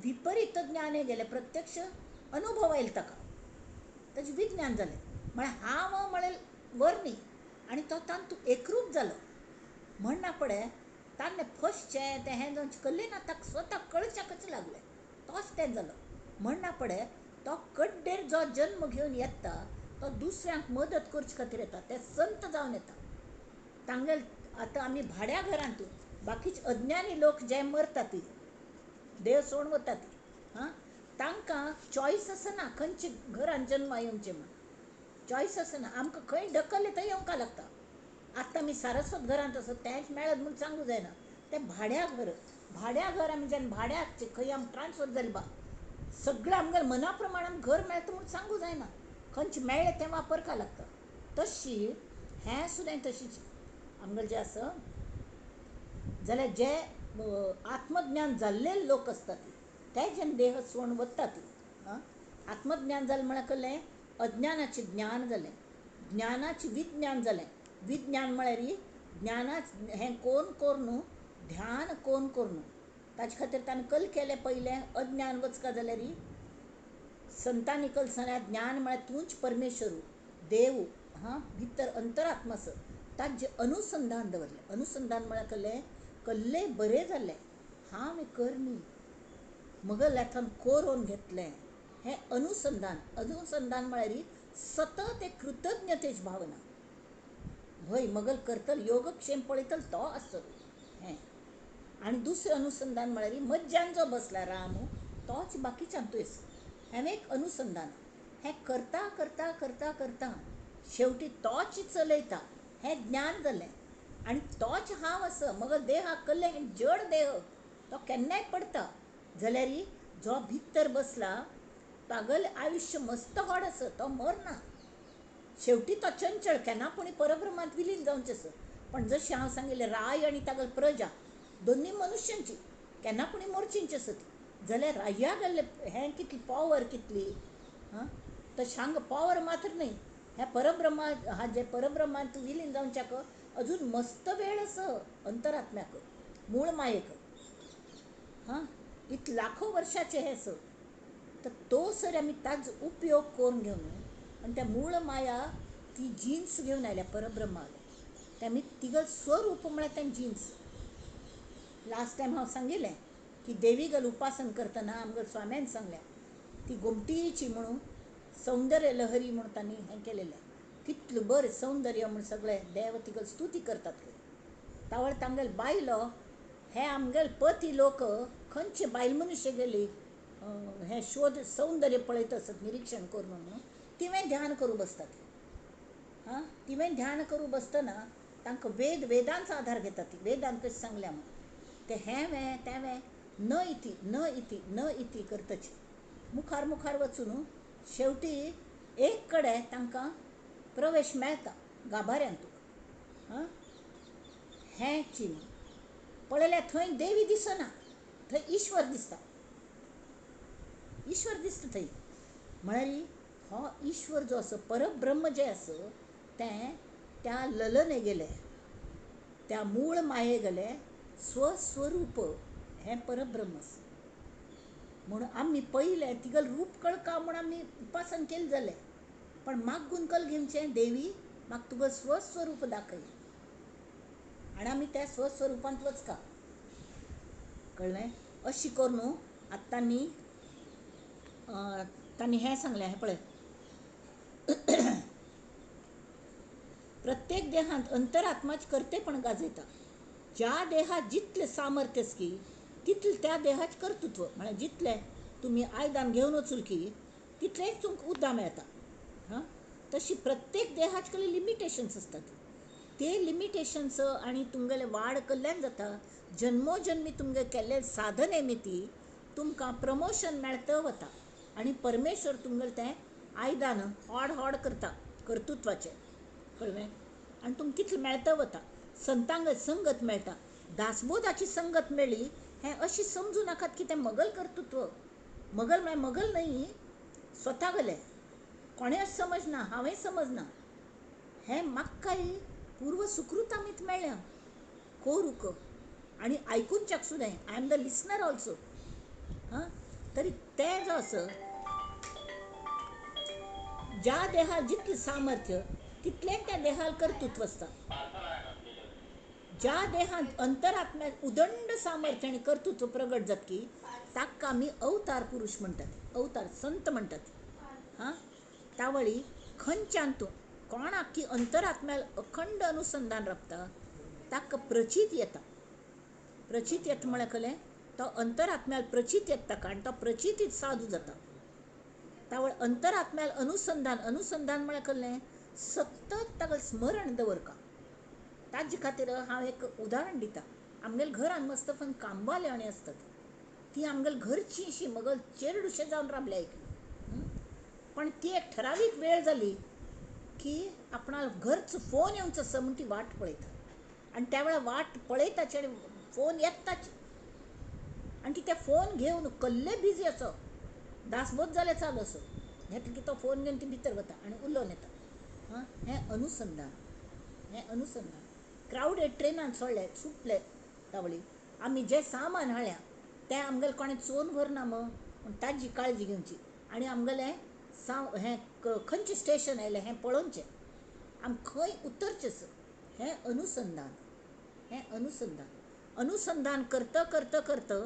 विपरीत ज्ञानय गेलें. प्रत्यक्ष अनुभव आयलो ताका, ताजें विज्ञान जालें. म्हळ्यार हांव म्हळ्यार वर न्ही आनी तो तातूंत एकरूप जालो. म्हणना पळय ताणें फसचें तें हें जावन कल्लें ना, ताका स्वता कळच्याकच लागलें, तोच तें जालो. म्हणना पळय तो कड्डेर जो जन्म घेवन येता तो दुसऱ्यांक मदत करचे खातीर येता, ते संत जावन येता. तांगेल आतां आमी भाड्या घरांत बाकीचे अज्ञानी लोक जे मरतात ती देह सोडून वतात, हां, तांकां चॉयस आसना खंयच्या घरान जन्मा येवचें म्हूण. चॉयस आसना, आमकां खंय ढकललें थंय येवंक लागता. आतां आमी सारस्वत घरांत आसा तेंच मेळत म्हूण सांगूं जायना. तें भाड्या घर, भाड्या घर आमी जेन्ना भाड्याक खंय आमकां ट्रान्सफर जालें बा, सगळें आमगेलें मना प्रमाण आमकां घर मेळटा म्हूण सांगूं जायना. खंयचें मेळ्ळें तें वापरपाक लागता. तशी हें सुद्दां तशीच आमगेलें जें आसा जाल्यार जे आत्मज्ञान जाल्ले लोक आसतात ते जेन्ना देह सोडून वतात, आत्मज्ञान जालें म्हळ्यार कळ्ळें अज्ञानाचें ज्ञान जालें, ज्ञानाचें विज्ञान जालें. विज्ञान म्हळ्यार ज्ञानाच हें कोण करून ध्यान कोण करून ताजे खातीर ताणें कल केलें पयलें अज्ञान वचका जाल्यार संतांनी कल सांगल्या ज्ञान म्हळ्यार तूंच परमेश्वर देव, हां, भितर अंतरात्मा आसा. ताजें अनुसंधान दवरलें. अनुसंधान म्हळ्यार कळ्ळें कल्लें बरें जालें, हांव करणी मगल्याथान कोरोन घेतलें, हें अनुसंधान. अनुसंधान म्हळ्यार सतत एक कृतज्ञतेची भावना. व्हय मगल करतल योगक्षेम पळयतल तो आसतलो हें. आनी दुसरें अनुसंधान म्हळ्यार मज्जान जो बसला राम तोच बाकीच्यान तूं आसा. हें एक अनुसंधान. हें करता करता करता करता शेवटी तोच चलयता. हें ज्ञान जालें. आनी तोच हांव आसा, मगर देहाक कल्लें हें जड देह, तो केन्नाय पडता. जाल्यार जो भितर बसला तागेलें आयुश्य मस्त व्हड आसा, तो मरना. शेवटी तो चंचळ केन्ना पूण परब्रह्मांत विलीन जावचें आसा. पण जशें हांव सांगिल्लें, राय आनी तागेली प्रजा दोनूय मनुष्यांची केन्ना पूण मोरचींची आसा ती. जाल्यार राया गेल्लें हें कितली पॉवर कितली, हां, तशें हांगा पॉवर मात्र न्हय, हें परब्रह्मा हा जे परब्रह्मांत विलीन जावच्याक अजून मस्त वेळ आसा अंतरात्म्याक, मूळ मायेक. हां, इतले लाखो वर्षाचे हें आसा. तर तो सर आमी ताजो उपयोग करून घेवन आनी त्या मूळ माया ती जिन्स घेवन आयल्या परब्रह्माले, ते आमी तिगल स्वरूप म्हळ्यार तें जिन्स. लास्ट टायम हांव सांगिल्लें की देवी गल उपासन करतना आमगेर स्वाम्यान सांगल्या ती गोमटीची म्हणून सौंदर्य लहरी म्हूण तांणी हें केलेलें, कितलें बरें सौंदर्य म्हूण सगळे देव तिगल स्तुती करतात. तावळ तांगेल बायलो हे आमगेल पती लोक खंयचे बायल मनुष्य गेली हें शोध सौंदर्य पळयत आसत निरिक्षण करून म्हणून तिवें ध्यान करूं बसतात. हां, तिवें ध्यान करूं बसतना तांकां वेद वेदांचो आधार घेतात. ती वेदान कशें सांगल्या म्हूण तें हें वें तें वें न इति न इति न इति करतची मुखार मुखार वचून शेवटी एक कडेन तांकां प्रवेश मेळटा गाभाऱ्यांत. हां, हें चिन्न पळयल्यार थंय देवी दिसना, थंय ईश्वर दिसता, ईश्वर दिसता थंय. म्हळ्यार हो ईश्वर जो आसा परब्रह्म जें आसा तें त्या ललने गेलें, त्या मूळ माये गेलें स्वस्वरूप हें परब्रह्म आसा. म्हूण आमी पयलें तिगेलें रूप कळका म्हूण आमी उपासन केलें जालें, पण मागून कल घेवचें देवी म्हाका तुगेलें स्वस्वरूप दाखय, आनी आमी त्या स्वस्वरुपांत वचका. कळ्ळें? अशें करून आतां तांणी तांणी हें सांगलें, हें पळय, प्रत्येक देहांत अंतरात्माच कर्तेपण गाजयता. ज्या देहात जितलें सामर्थ्य आसा की तितलें त्या देहाच कर्तृत्व, म्हळ्यार जितलें तुमी आयदन घेवन वचूल की तितलेंच तुमकां उद्दां मेळटा. हां, तशी प्रत्येक देहाच कडेन लिमिटेशन्स आसतात. ते लिमिटेशन्स आनी तुमगेलें वाड कल्याण जाता. जन्मोजन्मी तुमगे केल्ले साधने मिती तुमकां प्रमोशन मेळत वता आनी परमेश्वर तुमगेलें तें आयदन होड होड करता कर्तृत्वाचें. कळ्ळें? आनी तुमकां कितलें मेळत वता. संतांक संगत मेळटा, दासबोधाची संगत मेळ्ळी हें अशें समजूं नाकात की तें मगल कर्तृत्व. मगल म्हळ्यार मगल न्हय, स्वता गेलें कोणें अशें समजना, हांवें समजना, हें म्हाकाय पूर्व सुकृतामीत मेळ्ळ्या कोरूक आनी आयकुच्याक सुद्दां. I am the listener also. हां, तरी तें जो आसा ज्या देहाक जितलें सामर्थ्य तितलें त्या देहाक कर्तृत्व आसता. ज्या देहांत अंतरात्म्यात उदंड सामर्थ्य आनी कर्तृत्व प्रगट जातकी ताका आमी अवतार पुरुष म्हणटात, अवतार संत म्हणटात. हां, तावळी खंयच्यान तूं कोणाक की अंतरात्म्याक अखंड अनुसंधान राबता ताका प्रचीत येता. प्रचीत येता म्हळ्यार कळ्ळें, तो अंतरात्म्याक प्रचीत येता ताका आनी तो प्रचितीत साधू जाता. तावळ अंतरात्म्याक अनुसंधान, अनुसंधान म्हळ्यार कळ्ळें सतत ताका स्मरण दवरका. ताजे खातीर हांव एक उदाहरण दिता. आमगेल्या घरान मस्त फन कांबाले आनी आसतात, ती आमगेल्या घरची अशी मगल चेरडुशें जावन राबल्या एक, पण ती एक ठरावीक वेळ जाली की आपणाक घरचो फोन येवचो आसा म्हूण ती वाट पळयता आनी त्या वेळार वाट पळयताची आनी फोन येताच आनी ती ते फोन घेवन कल्ले बिजी असो दासबोध जाल्यार चालू असो घेतलो की तो फोन घेवन ती भितर वता आनी उलोवन येता. हां, हें अनुसंधान, हें अनुसंधान. क्रावडेड ट्रेनान सोडले सुटले तावळी आमी जें सामान हाडल्या तें आमगेलें कोणें चोरून व्हरना मग म्हूण ताजी काळजी घेवची आनी आमगेलें हें खंयचें स्टेशन आयलें हें पळोवचें, आमी खंय उतरचें, हें अनुसंधान, हें अनुसंधान. अनुसंधान करता करता करता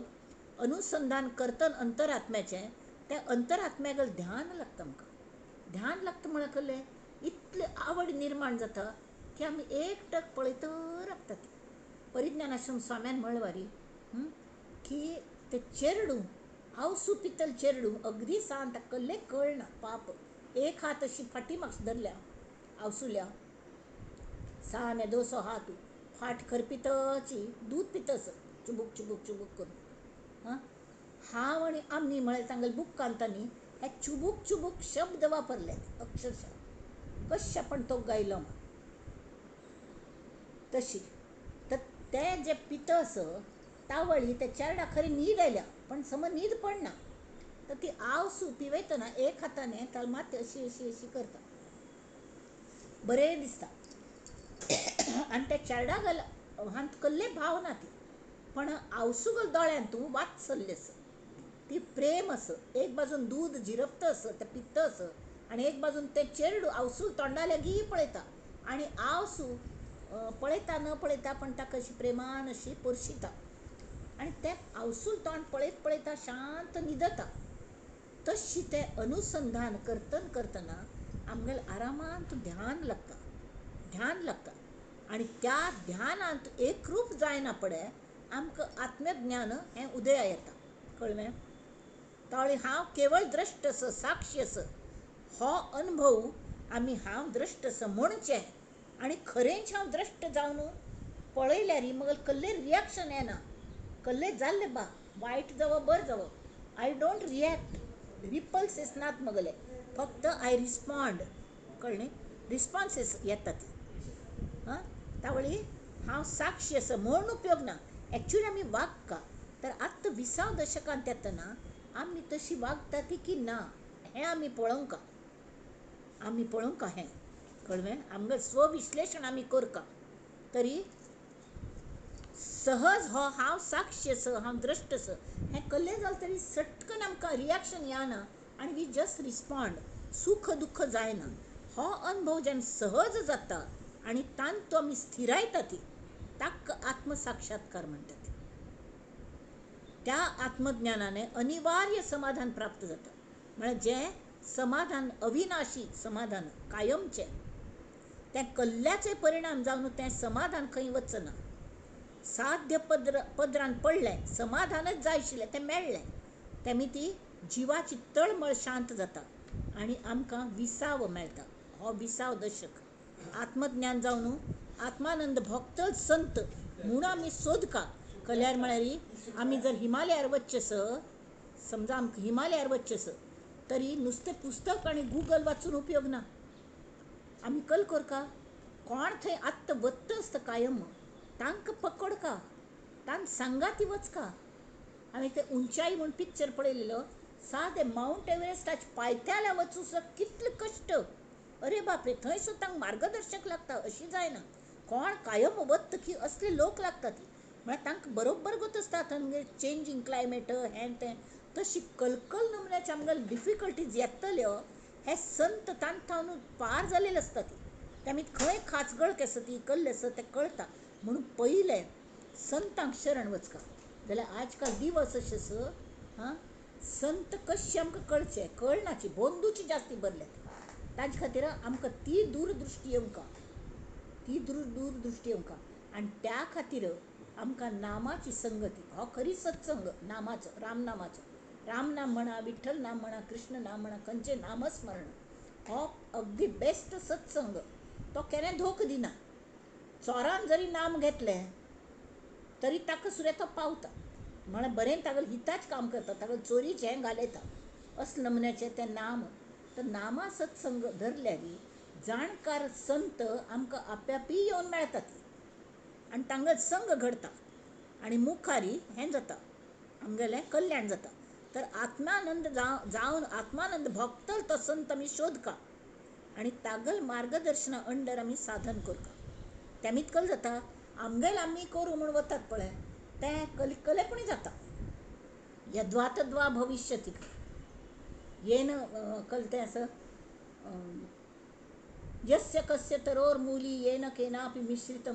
अनुसंधान करतना अंतरात्म्याचें त्या अंतरात्म्याक ध्यान लागता. आमकां ध्यान लागता म्हळ्यार कळ्ळें इतली आवड निर्माण जाता की आमी एकटक पळयत रावतात. परिज्ञानाश्रम स्वाम्यान म्हणलें वारी की ते चेरडूं आवसू पितल चेरडूं अगदी सान ताका कल्लें कळना पाप, एक हात अशी फाटी मागशी धरल्या आवसुल्या सान येदोसो आहा तूं, फाट खरपितची दूद पितस चुबूक चुबूक चुबूक करून. हां, हांव आनी आमी म्हळ्यार तांगेले बुकान तांणी हे चुबूक चुबूक शब्द वापरले अक्षरशः. कशें पण तो गायलो तशी. तर ते जे पितस तावळी ते चेरडा खरी न्हीद आयल्या पण समज न्हीद पडना, तर ती आवसू पिवयतना एक हाताने ताल माती अशी अशी अशी करता, बरें दिसता. आनी त्या चेरडा गल हांत कसले भाव ना ती, पण आवसू गल दोळ्यान तूं वात्सल्य आस, ती प्रेम आस. एक बाजून दूद झिरपता आस, तें पित्त आस, आनी एक बाजून तें चेरडू आवसू तोंडा लागीं पळयता आनी आवसू पळयता न पळयता पण ताका अशी प्रेमान अशी पोरशिता आनी तें आवसूल तोंड पळयत पळयता शांत न्हिदता. तशी तें अनुसंधान करतन करतना आमगेले आरामांत ध्यान लागता, ध्यान लागता आनी त्या ध्यानांत एकरूप जायना पडे आमकां आत्मज्ञान हें उदया येता. कळ्ळें? तावळी हांव केवळ द्रश्ट आस, साक्षी आस, हो अनुभव आमी हांव द्रश्ट आस म्हणचें आनी खरेंच हांव द्रश्ट जावन पळयल्यार मगेर कसलें रिएक्शन येना, कसलें जाल्लें बा वायट जावं बरें जावं, I don't react, रिपल्सीस नात मगले, फक्त I respond. कळ्ळें? रिस्पॉन्सीस येता ती. हां, तावळी हांव साक्षी आसा म्हूण उपयोग ना. एक्चुअली आमी वागका तर आत्तां 20 दशकांत येतना आमी तशी वागता ती की ना हें आमी पळोवंका, आमी पळोवंका हें. कळ्ळें? आमगे स्वविश्लेशण आमी करका तरी सहज हो हांव साक्षी आसा, हांव द्रश्ट आसा हें कसलें जालें तरी सटकन आमकां रिएक्शन येना आनी we just respond, सुख दुख्ख जायना. हो अनुभव जेन्ना सहज जाता आनी तांतू आमी स्थिरायता ती ताका आत्मसाक्षात्कार म्हणटात. त्या आत्मज्ञानाने अनिवार्य समाधान प्राप्त जाता. म्हळ्यार जें समाधान अविनाशी समाधान कायमचें, तें कल्ल्याचे परिणाम जावन तें समाधान खंय वचना. साध्य पदरान पडलें, समाधानच जाय आशिल्लें तें मेळ्ळें, तेमी ती जिवाची तळमळ शांत जाता आनी आमकां विसाव मेळटा. हो विसाव दशक आत्मज्ञान जावन आत्मानंद भोगतल संत म्हूण आमी सोदका. कल्यार म्हळ्यार आमी जर हिमालयार वचचें स, समजा आमकां हिमालयार वचचें स, तरी नुस्तें पुस्तक आनी गुगल वाचून उपयोग ना. आमी कल करका कोण थंय आत्तां वत्त आसता कायम, तांकां पकडका, तांकां सांगाती वचका. हांवें तें उंचाई म्हूण पिक्चर पळयलेलो, सादें मावंट एव्हरेस्टाच्या पायथ्याला वचूं सुद्दां कितले कश्ट, अरे बापरे, थंय सुद्दां तांकां मार्गदर्शक लागता. अशी जायना कोण कायम वत्त की असले लोक लागता ती, म्हळ्यार तांकां बरोबर गोत आसता तांगेर चेंजींग क्लायमेट हें तें. तशी कलकल नमुन्याचे आमगेले डिफिकल्टीज येतल्यो हे संत तांकां पार जाल्लेले आसता ती, तेमी खंय खाचगळ आसा ती कल्ले आसा तें कळटा. म्हणून पयलें संतांक शरण वचका. जाल्यार आजकाल दिवस अशे स, हां, संत कशें आमकां कळचें कळनाची, बोंदूची जास्ती भरल्यात. ताजे खातीर आमकां ती दूरदृश्टी येवंका, ती दूरदृश्टी येवंका आनी त्या खातीर आमकां नामाची संगती हो खरी सत्संग नामाचो, रामनामाचो. रामनाम म्हणा, विठ्ठल नाम म्हणा, कृष्ण नाम म्हणा, खंयचें नामस्मरण हो अगदी बेस्ट सत्संग. तो केन्ना धोक दिना. चोरान जरी नाम घेतलें तरी ताका सुद्दां तो पावता. म्हळ्यार बरें तागेलें हिताच काम करता, तागेलें चोरीचें हें घालयता असले नमुन्याचें तें नाम. तर नामा सत्संग धरल्यार जाणकार संत आमकां आप्यापी येवन मेळटात आनी तांगेलो संग घडता आनी मुखारी हें जाता, आमगेलें कल्याण जाता. तर आत्मानंद जावन आत्मानंद भोगतल तो संत आमी शोधका आनी तागल मार्गदर्शना अंडर आमी साधन करका. तेमीत कल जाता आमगेल आमी करूं म्हूण वतात पळय तें कलेपणी जाता. यद्वा तद्वा भविष्यति येन कल तें आसा, यस्य कस्य तरोर्मूली येन केनापि मिश्रितं,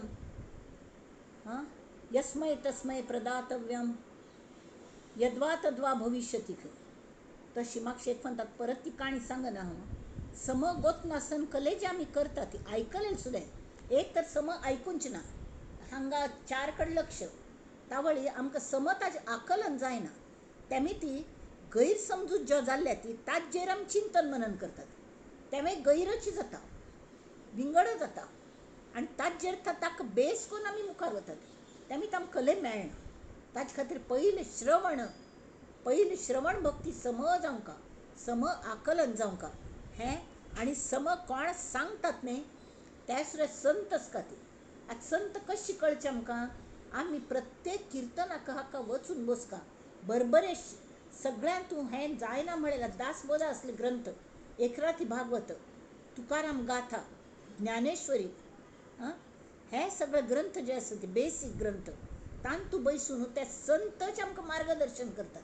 हां, यस्मै तस्मै प्रदातव्यं यद्वा तद्वा भविष्यति. तशी मातशें एक म्हणतात परत ती काणी सांगना हांव. सम गोतनासन कले जे आमी करता ती आयकलें सुद्दां एक तर सम आयकूंच ना, हांगा चार कडेन लक्ष, तावळी आमकां सम ताजें आकलन जायना. तेमी ती गैरसमजूत ज्यो जाल्ल्या ती ताजेर आमी चिंतन मनन करतात, तेमें गैरची जाता, विंगड जाता. आनी ताजेर ताका बेस करून आमी मुखार वतात. तेमी तांकां कले मेळना. ताजे खातीर पयलें श्रवण, पयलें श्रवण भक्ती सम जावंका, सम आकलन जावंका हें. आनी सम कोण सांगतात न्ही त्या सुद्दां संत आसता ती. आतां संत कशी कळचें आमकां? आमी प्रत्येक किर्तनाक हाका वचून बसका बरबरे सगळ्यांत तूं हें जायना म्हळ्यार दासबोधा असले ग्रंथ, एकराथी भागवत, तुकाराम गाथा, ज्ञानेश्वरी, हे सगळे ग्रंथ जे आसा ते बेसीक ग्रंथ तांतू बैसून ते संतच आमकां मार्गदर्शन करतात.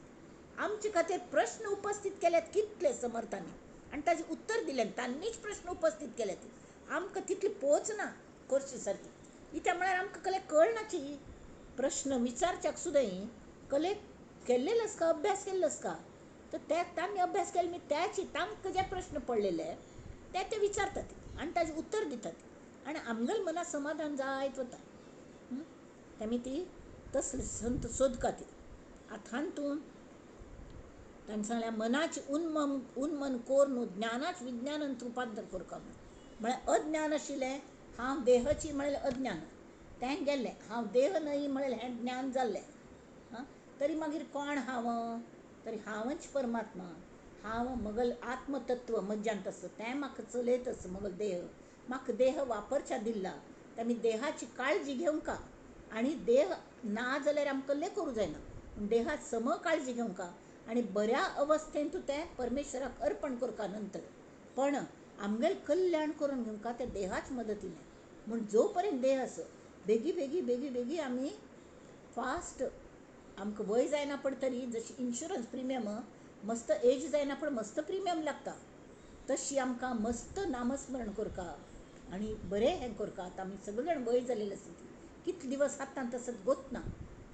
आमचे खातीर प्रश्न उपस्थित केल्यात कितले समर्थांनी आनी ताजें उत्तर दिलें, तांणीच प्रश्न उपस्थित केल्यात. आमकां तितली पोच ना कोर्शी सारकी. इत्या म्हळ्यार आमकां कले कळनाची प्रश्न विचारच्याक सुद्दां कले केल्लेलो आसता, अभ्यास केल्लो आसता. तर त्या तांणी अभ्यास केले मी त्याची तांकां जे प्रश्न पडलेले ते ते विचारतात आनी ताजें उत्तर दितात आनी आमगेले मना समाधान जायत वता. तेमी ती तसले संत सोदका ती. आतां हातूंत ताणें सांगलें मनाची उन्मन उन्मन कोरून ज्ञानाच विज्ञानांत रुपांतर करका. म्हळ्यार अज्ञान आशिल्लें हांव देहाची म्हळ्यार अज्ञान तें गेल्लें, हांव देह न्हय म्हळ्यार हें ज्ञान जाल्लें. आं, तरी मागीर कोण हांव? तरी हांवच परमात्मा, हांव मगल आत्मतत्व मज्जांत आसा तें म्हाका चलयत आसा. मगल देह म्हाका देह वापरच्या दिल्ला, तेमी देहाची काळजी घेवंका आनी देह ना जाल्यार आमकां कल्लें करूं जायना, पूण देहात सम काळजी घेवंका आनी बऱ्या अवस्थेंत तें परमेश्वराक अर्पण करका नंतर. पण आमगेलें कल्याण करून घेवंका त्या देहाच मदतीन. म्हूण जो पर्यंत देह आसा बेगी बेगी बेगी बेगी आमी फास्ट आमकां वय जायना पड तरी जशी इन्शुरन्स प्रिमियम मस्त एज जायना पण मस्त प्रिमियम लागता तशी आमकां मस्त नामस्मरण करका आनी बरें हें करका. आतां आमी सगळे जाण वय जाल्लेले आसा, कितले दिवस हातान तसत गोतना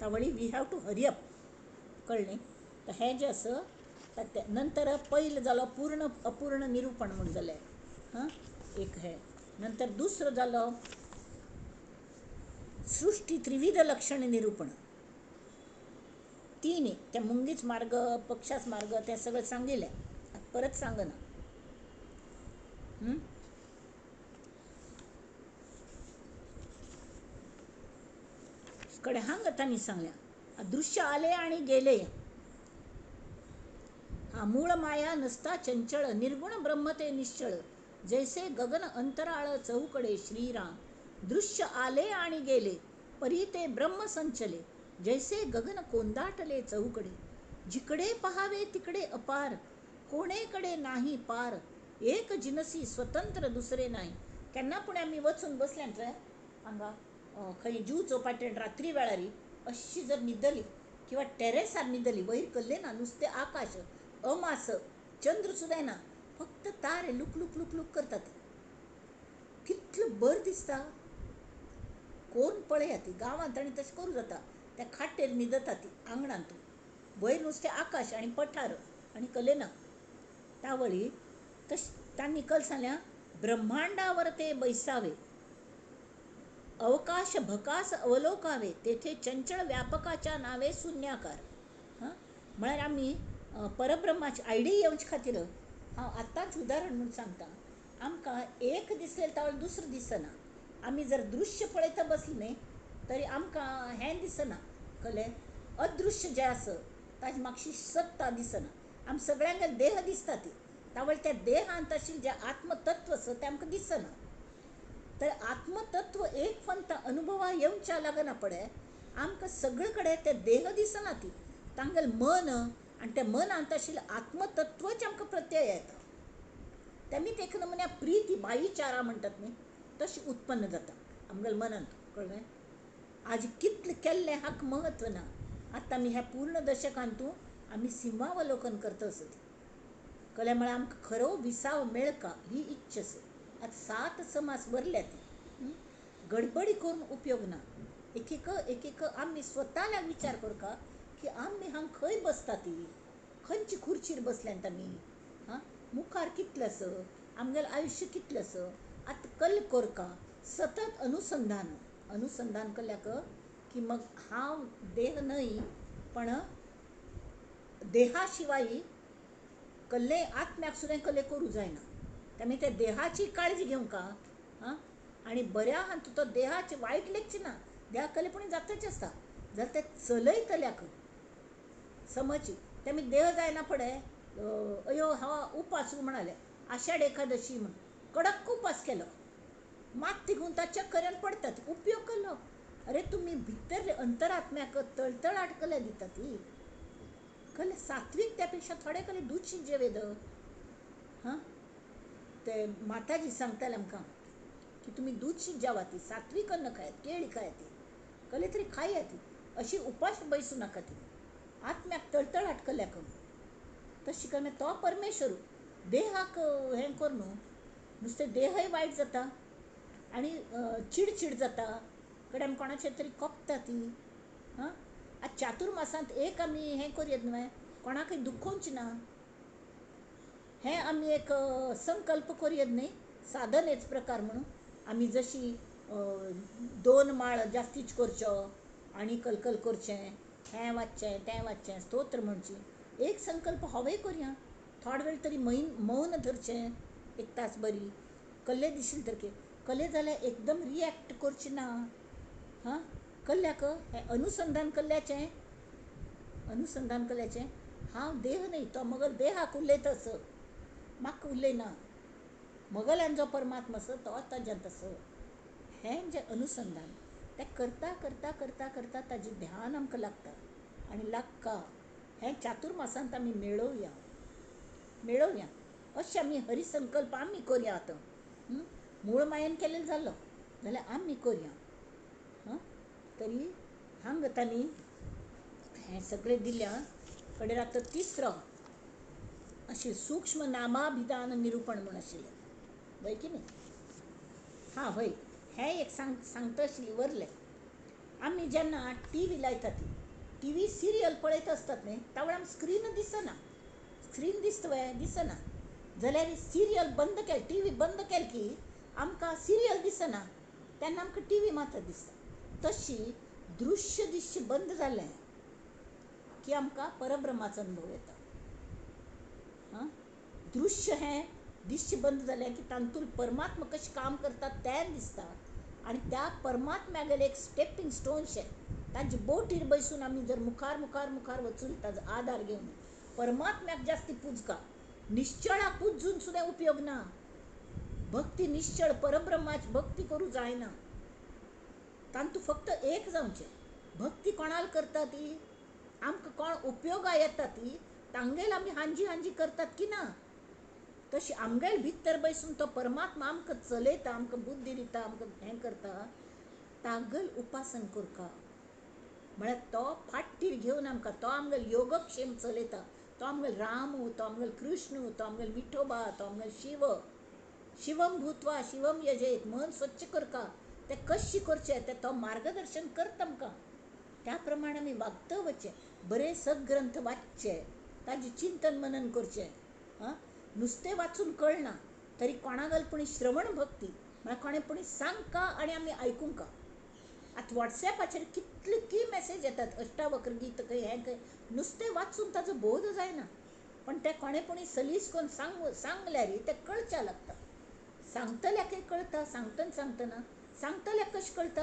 तावळी we have to hurry up. कळ्ळें? तर हें जें आसा नंतर पयलें जालो पूर्ण अपूर्ण निरूपण म्हूण जालें. हां, एक हें. नंतर दुसरो जालो सृष्टी त्रिविध लक्षण निरूपण. तीन ते मुंगीच मार्ग, पक्षास मार्ग ते सगळें सांगिल्लें, परत सांगना. कडे हांगा तांणी सांगल्या दृश्य आले आणि गेले, हा मूळ माया नसता चंचळ, निर्गुण ब्रह्म ते निश्चळ, जैसे गगन अंतराळ चौकडे श्रीराम. दृश्य आले आणि गेले परी ते ब्रह्म संचले, जैसे गगन कोंदाटले चौकडे. जिकडे पहावे तिकडे अपार, कोणेकडे नाही पार, एक जिनसी स्वतंत्र दुसरे नाही. केन्ना पूण आमी वचून बसल्यान रे हांगा खंय जूह चौपाटेन रात्री वेळारी अशी जर न्हिदली किंवा टेरेसार न्हिदली, वयर कल्ले ना, नुस्तें आकाश अमास चंद्र सुद्दां ना, फक्त तारे लुक लुक लुक लुक करतात, कितलें बरें दिसता. कोण पळया ती गांवांत आनी तशें करूं जाता, त्या खाटेर न्हिदता ती आंगणांत, वयर नुस्तें आकाश आनी पठार आनी कले ना. तावळी तश तांणी कल सांगल्या ब्रह्मांडावर ते बैसावे, अवकाश भकास अवलोकावे, तेथे चंचळ व्यापकाच्या नावे शून्याकार. हां, म्हळ्यार आमी परब्रह्माची आयडिया येवचे खातीर हांव आतांच उदाहरण म्हूण सांगता. आमकां एक दिसलें तावळ दुसरें दिसना. आमी जर दृश्य पळयता बसले न्ही तरी आमकां हें दिसना, कळ्ळें? अदृश्य जें आसा ताजी मातशी सत्ता दिसना. आम सगळ्यांक देह दिसता ती, तावळ त्या देहांत आशिल्लें जें आत्मतत्व आसा तें आमकां दिसना. तर आत्मतत्व एक फंत अनुभवा येवच्या लागना पडे आमकां सगळे कडेन ते देह दिसना ती, तांगेलें मन आनी त्या मनांत आशिल्लें आत्मतत्वच आमकां प्रत्यय येता. तेमी एक नमुन्या प्रिती भाईचारा म्हणटात न्ही तशी उत्पन्न जाता आमगेल्या मनांत. कळ्ळें? आज कितलें केल्लें हाका म्हत्व ना. आतां आमी ह्या पूर्ण दशकांतू आमी सिंहावलोकन करता आसत. कळ्ळें? म्हळ्यार आमकां खरो विसाव मेळका ही इच्छा आसा. आतां 7 समास भरल्यात, गडबडी करून उपयोग ना. एक एक एक एक आमी स्वताला विचार करका की आमी हांगा खंय बसता ती, खंयची खुर्चीर बसल्यात आमी, हां मुखार कितलें आसा, आमगेलें आयुश्य कितलें आसा. आतां कल करका सतत अनुसंधान अनुसंधान केल्याक की मग हांव देह न्हय पण देहा शिवाय कल्ले आत्म्याक सुद्दां कल्ले करूं जायना. त्यामुळे त्या देहाची काळजी घेवंका. हां, आनी बऱ्या हातूंत तो देहाचे वायट लेगचे ना, देहाक कले पूण जातच आसता जाल्यार ते चलयतल्याक समज तेमी देह जायना फुडें अयो हांव उपास म्हणाले आषाढ एकादशी म्हण कडक उपास केलो, मात तिगून ताच्या चक्कर येवन पडतात, उपयोग केलो. अरे तुमी भितर अंतरात्म्याक तळतळाट कले दिता ती कले सात्वीक, त्या पेक्षा थोडे कले दुशी जेवेद. हां, ते माताजी सांगताले आमकां की तुमी दूदशी जेवा, ती सात्वीक अन्न खायात, केळी खायात, ती कले तरी खायात, ती अशी उपास बैसू नाका, ती आत्म्याक तळतळाट कल्या करून तशी करून तो परमेश्वर देहाक हें करून नुस्तें देहय वायट जाता आनी चिडचिड जाता, कडेन आमी कोणाचेर तरी कोपता ती. हां, आतां चातुर्मासांत एक आमी हें करुया न्हय, कोणाकय दुखोवचें ना हें आमी एक संकल्प करुया न्हय, साधनेच प्रकार म्हणून आमी जशी 2 माळ जास्तीच करच्यो आनी कलकल करचें, हें वाचचें तें वाचचें, स्तोत्र म्हणची, एक संकल्प होवय करुया. थोडो वेळ तरी मौन धरचें 1 तास बरी कल्ले दिशील तर कले जाल्यार एकदम रिएक्ट करचें ना. हां, कल्ल्याक हें अनुसंधान कल्ल्याचें, अनुसंधान कल्ल्याचें हांव देह न्हय, तो मगल देहाक उलयता असो, म्हाका उलयना, मगल्यान जो परमात्मा आसा तो ताज्यांत आसा. हें जें अनुसंधान तें करता करता करता करता ताजें ध्यान आमकां लागता आनी लागका. हें चातुर्मासांत आमी मेळोवया, मेळोवया अशें आमी हरिसंकल्प आमी करया. आतां मूळ मायेन केलें जालो जाल्यार आमी करया. हां, तरी हांगा तांणी हें सगळें दिल्या कडेन आतां तिसरो अशें सूक्ष्म नामाभिधान निरुपण म्हूण आशिल्लें, वय की न्ही? हां, वय, हें एक सांगता आशिल्ली वरलें. आमी जेन्ना टी व्ही लायता ती टी व्ही सिरियल पळयत आसतात न्ही, त्या वेळार स्क्रीन दिसना, स्क्रीन दिसता वय दिसना, जाल्यार सिरियल बंद केलें, टी व्ही बंद केली की आमकां सिरियल दिसना, तेन्ना आमकां टी व्ही मात्र दिसता. तशी दृश्य दिश्य बंद जालें की आमकां परब्रह्माचो अनुभव येता. हां, दृश्य हें दिश्य बंद जालें की तातूंत परमात्मा कशें काम करता तें दिसता आनी त्या परमात्म्यागेलें एक स्टेपिंग स्टोनशें ताजे बोटीर बसून आमी जर मुखार मुखार मुखार वचून ताजो आदार घेवन परमात्म्याक जास्ती पुजका, निश्चळाक पुजून सुद्दां उपयोग ना. भक्ती निश्चळ परब्रह्माची भक्ती करूं जायना, तांतू फक्त एक जावचें. भक्ती कोणाल करता ती आमकां कोण उपयोगा येता ती तांगेल आमी हांजी हांजी करतात की ना, तशी आमगेल भितर बसून तो परमात्मा आमकां चलयता, आमकां बुद्धी दिता, आमकां हें करता, तागेल उपासन करका. म्हळ्यार तो फाटीर घेवन आमकां तो आमगेल योगक्षेम चलयता, तो आमगेल रामू, तो आमगेल कृष्णू, तो आमगेल विठोबा, तो आमगेल शिव. शिवम भूत्वा शिवम यजेत, मन स्वच्छ करका, तें कशें करचें तें तो मार्गदर्शन करता आमकां. त्या प्रमाणे आमी वागता वचचें, बरे सद्ग्रंथ वाचचे, ताजें चिंतन मनन करचें. आं, नुस्तें वाचून कळना तरी कोणागल पुणी श्रवण भक्ती म्हळ्यार कोणें पुणी सांगका आनी आमी आयकुंका. आतां वॉट्सॅपाचेर कितले की मॅसेज येतात, अष्टावक्र गीत खंय हें खंय, नुस्तें वाचून ताजो बोध जायना, पण तें कोणें पुणी सलीस करून सांगल्यार तें कळच्या लागता. सांगतल्याकय कळटा, सांगतना सांगतना सांगतल्याक कशें कळटा?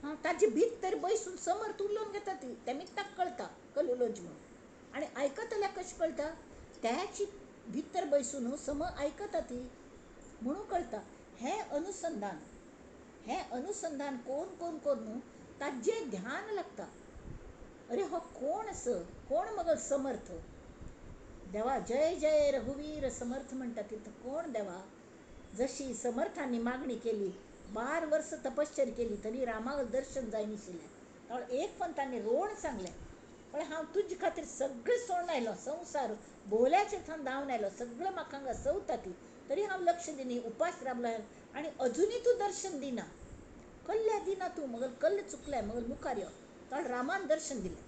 हां, ताजे भितर बसून समर्थ उलोवन घेता ती, तेमी ताका कळटा कल उलोवचें म्हणून. आनी आयकतल्याक कशें कळटा? त्याची भितर बसून सम आयकता ती म्हणून कळटा. हें अनुसंधान, हें अनुसंधान कोण कोण करून ताजें ध्यान लागता. अरे हो कोण आसा, कोण मगल समर्थ देवा, जय जय रघुवीर समर्थ म्हणटा तिथं कोण देवा. जशी समर्थांनी मागणी केली, 12 वर्स तपश्चर्या केली तरी रामाक दर्शन जायनाशिल्लें, त्यावेळार एक पण तांणी रोण सांगलें, पण हांव तुजे खातीर सगळें सोडून आयलो, संवसार भोवल्याचेर थंय धांवन आयलो, सगळें म्हाका हांगा सवता ती, तरी हांव लक्ष दिनी, उपास राबलो आनी अजुनूय तूं दर्शन दिना, कल्ल्या दिना तूं, मगल कल्ल चुकलें, मगल मुखार यो. तर रामान दर्शन दिलें.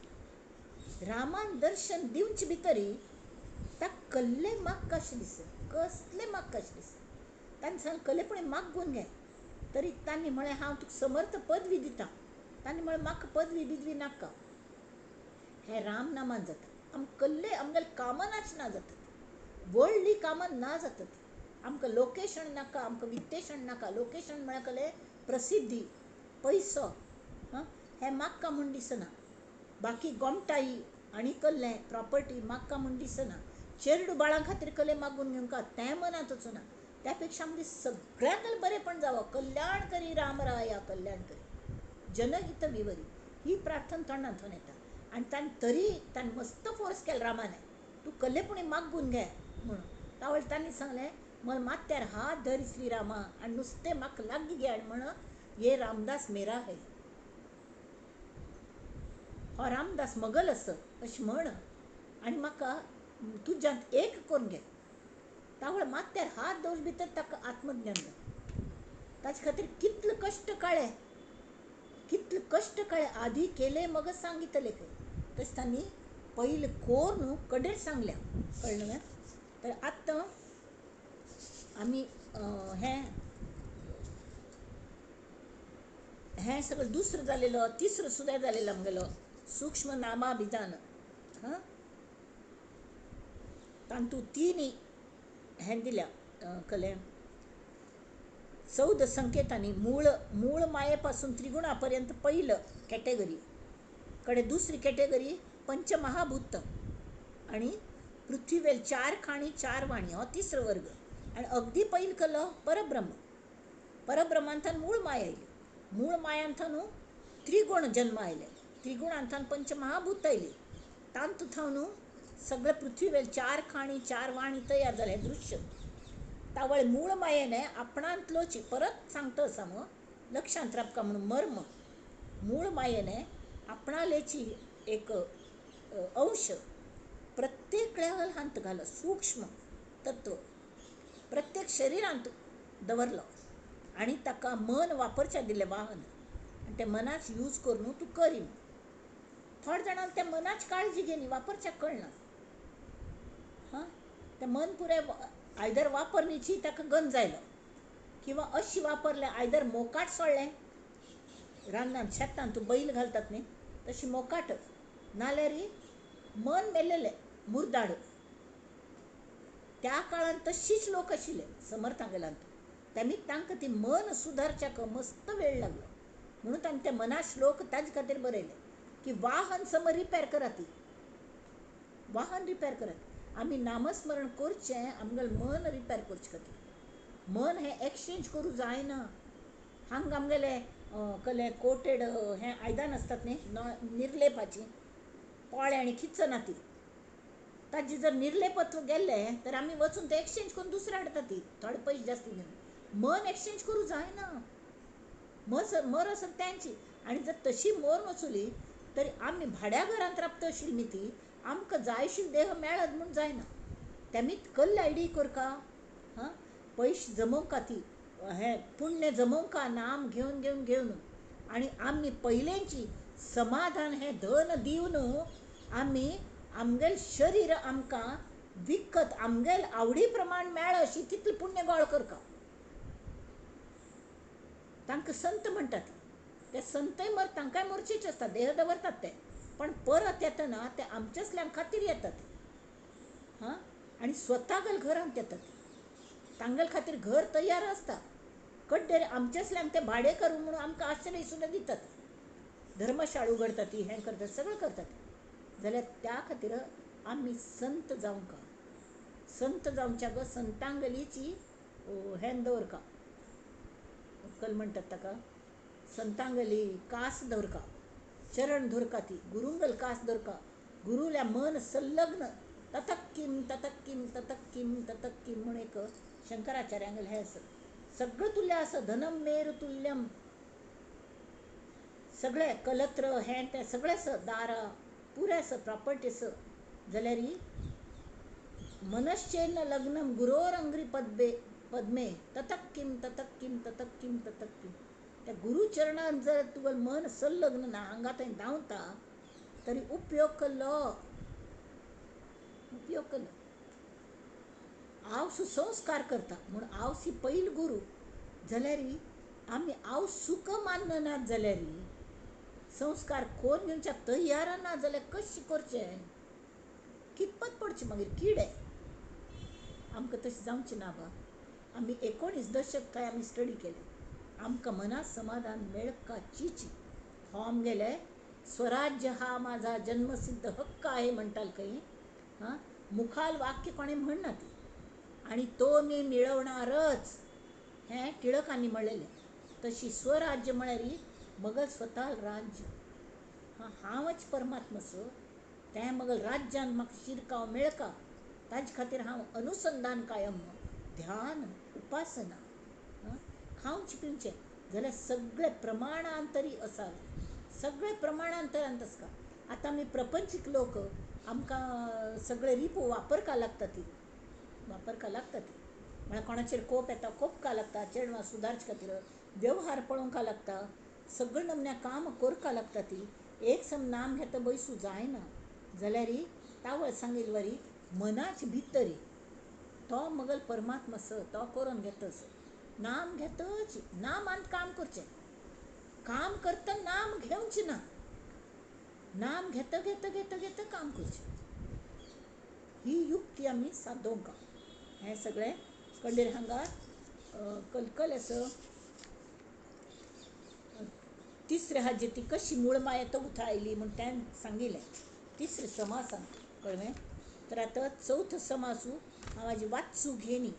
रामान दर्शन दिवचे भितरी ताका कल्ले मागका अशें दिसलें, कसलें मागका अशें दिसलें. तांणी सांगलें कल्लेपणी मागून घे, तरी तांणी म्हळें हांव तुका समर्थ पदवी दिता. तांणी म्हळें म्हाका पदवी बिदवी नाका, हें रामनामान जाता. आमकां कल्ले आमगेले कामनाच ना जातात, व्हडली कामन ना जातात, आमकां लोकेशन नाका, आमकां वित्तेशण नाका. लोकेशन म्हळ्यार कसलें? प्रसिद्धी, पयसो, हें म्हाका म्हूण दिसना. बाकी गोमटाई आनी कसलें प्रॉपर्टी म्हाका म्हूण दिसना. चेरडू बाळां खातीर कसलें मागून घेवंका तें मनांत वचना. त्या पेक्षा आमगे सगळ्यांक बरेंपण जावं. कल्याण करी रामराया, कल्याण करी जनहित विवरी, ही प्रार्थना तोंडांतल्यान येता. आनी ताणें तरी ताणें मस्त फोर्स केलो रामाने, तूं कल्लेपणी मागून घे म्हणून. तावळ तांणी सांगलें, मला माथ्यार हात धर श्री रामा आनी नुस्तें म्हाका लागीं घे आनी म्हण ये रामदास मेरा है, हो रामदास मगल आसा अशें म्हण आनी म्हाका तुज्यांत एक करून घे. तावळ माथ्यार हात दवर भितर ताका आत्मज्ञान जालें. ताचे खातीर कितले कश्ट काडले, कितले कश्ट काडले, आदी केले मग सांगितले खंय. तशें तांणी पयलें कोर न्हू कडेर सांगल्या, कळ्ळें न्हू? तर आतां आमी हें हें सगळें दुसरो जालेलो, तिसरो सुद्दां जालेलो आमगेलो सूक्ष्म नामाभिधान. हां, तातूंत तीन हें दिल्या कलें 14 संकेतांनी. मूळ मूळ माये पासून त्रिगुणा पर्यंत पहिलं कॅटेगरी, कडे दुसरी कॅटेगरी पंचमहाभूत आणि पृथ्वीवेल 4 खाणी 4 वाणी, हो तिसरो वर्ग. आनी अगदी पयल केलो परब्रह्म. परब्रह्मांतान मूळ माया आयली, मूळ मायांथान त्रिगुण जन्म आयले, त्रिगुणांथान पंचमहाभूत आयली, तांतू थावन सगळे पृथ्वीवेल 4 खाणी 4 वाणी तयार जाले दृश्य. तावळ मूळ मायेने आपणांतलोची परत सांगता आसा मग लक्षांत राबका म्हणून मर्म. मूळ मायेने आपणालेची एक अंश प्रत्येक हांत घालो, सूक्ष्म तत्व प्रत्येक शरिरांत दवरलो आनी ताका मन वापरच्या दिलें वाहन, आनी तें मनाच यूज करून तूं करी. थोडे जाणांक त्या मनाची काळजी घेनी वापरच्याक कळना. हां, तें मन पुराय आयदर वापरणीची ताका गंज आयलो किंवा अशी वापरलें, आयदर मोकाट सोडलें रानांत शेतांत तूं बैल घालतात न्ही तशी मोकाट, नाल्यार मन मेलेलें मुर्दाड. त्या काळांत तशीच लोक आशिल्ले समर्थांगेल्यान, तेमी तांकां ती मन सुदारच्याक मस्त वेळ लागलो. म्हणून तांणी ते मना श्लोक ताजे खातीर बरयले की वाहन सम रिपेर करात, ती वाहन रिपेर करात. आमी नामस्मरण करचें आमगेलें मन रिपेर करचे खातीर. मन हें एक्सचेंज करूं जायना. हांगा आमगेलें कसलें कोटेड हें आयदन आसतात न्ही निर्लेपाचीं, पोळे आनी खिचना ती, ताजी जर निर्लेपत्व गेल्लें तर आमी वचून तें एक्सचेंज करून दुसरें हाडटा ती, थोडे पयशे जास्ती घेवन. मन एक्सचेंज करूं जायना, मर आसत तेंची. आनी जर तशी मोर वचुली तरी आमी भाड्या घरांत राबता आशिल्ली न्ही ती, आमकां जायशी देह मेळत म्हूण जायना. तेमी कल्ले आयडी करका, हां, पयशे जमोवंका ती हें पुण्य जमोवंका नाम घेवन घेवन घेवन. आनी आमी पयलेंची समाधान हें धन दिवन आमी आमगेलें शरीर आमकां विकत आमगेल आवडी प्रमाण मेळ अशी तितलें पुण्य गोळ करका. तांकां संत म्हणटात. ते संतय मर तांकांय मोरचेच आसता, देह दवरतात ते, पण परत येतना ते आमच्यासल्यां खातीर येतात. हां, आनी स्वता घरांत येतात, तांगेले खातीर घर तयार आसता. कड्डेर आमच्यासल्यांक ते भाडें करूं म्हणून आमकां आश्रय सुद्दां दितात, धर्मशाळा उगडतात, हें करतात, सगळें करतात. जाल्यार त्या खातीर आमी संत जावंका, संत जावच्या गो संतांगलीची हें दवरका, कल म्हणटात ताका, संतांगली कास दवरका, चरण धरका, ती गुरुंगल कास दवरका, गुरुल्या मन संलग्न ततक्कीम ततक्कीम ततक्कीम ततक्कीम म्हूण एक शंकराचार्यांगेलें हें आसा. सगळें तुल्य आसा, धनम मेर तुल्यम, सगळें कलत्र हें तें सगळें आसा, दारां पुरें आसा, प्रॉपर्टी आसा. जाल्यार मनश्चेन्न लग्नम गुरोरंग्री पद्मे पद्मे ततक्कीम ततक्कीम ततक्कीम ततक्कीम. त्या गुरुचरणान जर तुगेलें मन संलग्न ना, हांगा थंय धांवता तरी उपयोग केल्लो, उपयोग केल्लो. हांव सुसंस्कार करता म्हूण हांव सी पयल गुरू जाल्यार आमी हांव सुख माननात जाल्यार संस्कार कोण घेवच्या तयार ना जाल्यार कशें करचें? कितपत पडचें मागीर किडे. आमकां तशें जावचें ना बा. आमी 19 दशक थंय आमी स्टडी केले. आमकां मनात समाधान मेळकाचीच. हो आमगेले स्वराज्य हा माझा जन्मसिद्ध हक्क आहे म्हणटाल खंय. हां, मुखाल वाक्य कोणें म्हणना ती, आनी तो मी मिळवणारच हें टिळकांनी म्हणलेलें. तशी स्वराज्य म्हळ्यार मगल स्वता राज्य. हां, हांवच परमात्मा सो तें मगल राज्यान म्हाका शिरकाव मेळका, ताजे खातीर हांव अनुसंधान कायम, ध्यान, उपासना, खावचें पिवचें जाल्यार सगळें प्रमाणांतरी असावें, सगळें प्रमाणांतरान आसता. आतां आमी प्रपंचीक लोक आमकां सगळे रिपू वापरका लागता ती, वापरका लागता ती. म्हळ्यार कोणाचेर कोप येता, कोपका लागता, चेडवां सुदारचे खातीर वेव्हार पळोवंक लागता, सगळें नमन्या काम करका लागता ती. एक सम नाम घेता बैसू जायना जाल्यार तावळ सांगिल्ले वरी मनाचे भितरी तो मगल परमात्मा स तो करून घेतच. नाम घेतच, नामान काम करचें, काम करता नाम घेवचें ना, नाम घेता घेता घेता घेता काम करचें. ही युक्ती आमी सादोवंक. हें सगळें कंडेर हांगा कलकल आसा. तिसरे हाजी ती कशी मूळ माया तो उथायली म्हूण त्यान सांगिल्लें. तिसरे समासान कळ्ळें. तर आतां चवथो समासू हांव हाजी वाचू घेनी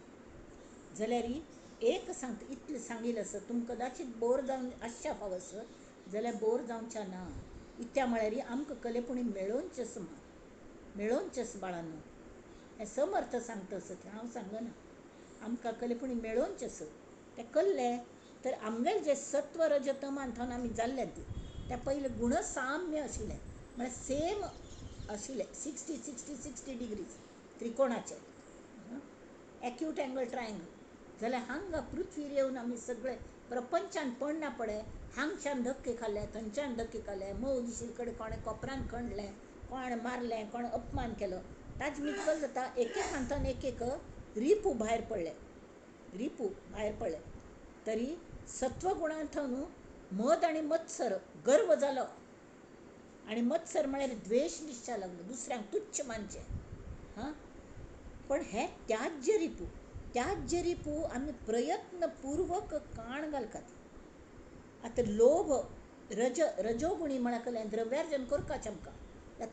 जाल्यार एक सांगता, इतलें सांगिल्लें आसा तुमकां कदाचीत बोर जावन आसच्या फाव आसत जाल्यार बोर जावच्या ना. इत्या म्हळ्यार आमकां कलेपुणी मेळोवचें आसा, मेळोवचें आसा बाळांनो. हें समर्थ सांगता आसत, हांव सांगना. आमकां कलेपुणी मेळोवचें आसा. तें कल्लें तर आमगेलें जें सत्व रज तमान थंय आमी जाल्लें ती त्या पयलें गुणसाम्य आशिल्लें, म्हळ्यार सेम आशिल्लें, 60 60 60 डिग्रीज त्रिकोणाचे, एक्यूट एंगल ट्रायंगल. जाल्यार हांगा पृथ्वीर येवन आमी सगळे प्रपंचान पडना पडे, हांगच्यान धक्के खाल्ले, थंयच्यान धक्के खाल्ले, मोव दिशील कडेन कोणें कोपरान खणलें, कोण मारलें, कोण अपमान केलो, ताजे मितकल जाता एक एक हांतून एक एक रिपू भायर पडले, रिपू भायर पडले. तरी सत्वगुणांत मद आनी मत्सर गर्व जालो, आनी मत्सर म्हळ्यार द्वेश दिसच्या लागलो, दुसऱ्यांक तुच्छ मानचें. हां, पण हे त्याज्य रिपू, त्याज्य रिपू आमी प्रयत्नपूर्वक काण घालतात. आतां लोभ रज रजोगुणी म्हळ्यार कसलें द्रव्यार्जन करपाचें आमकां.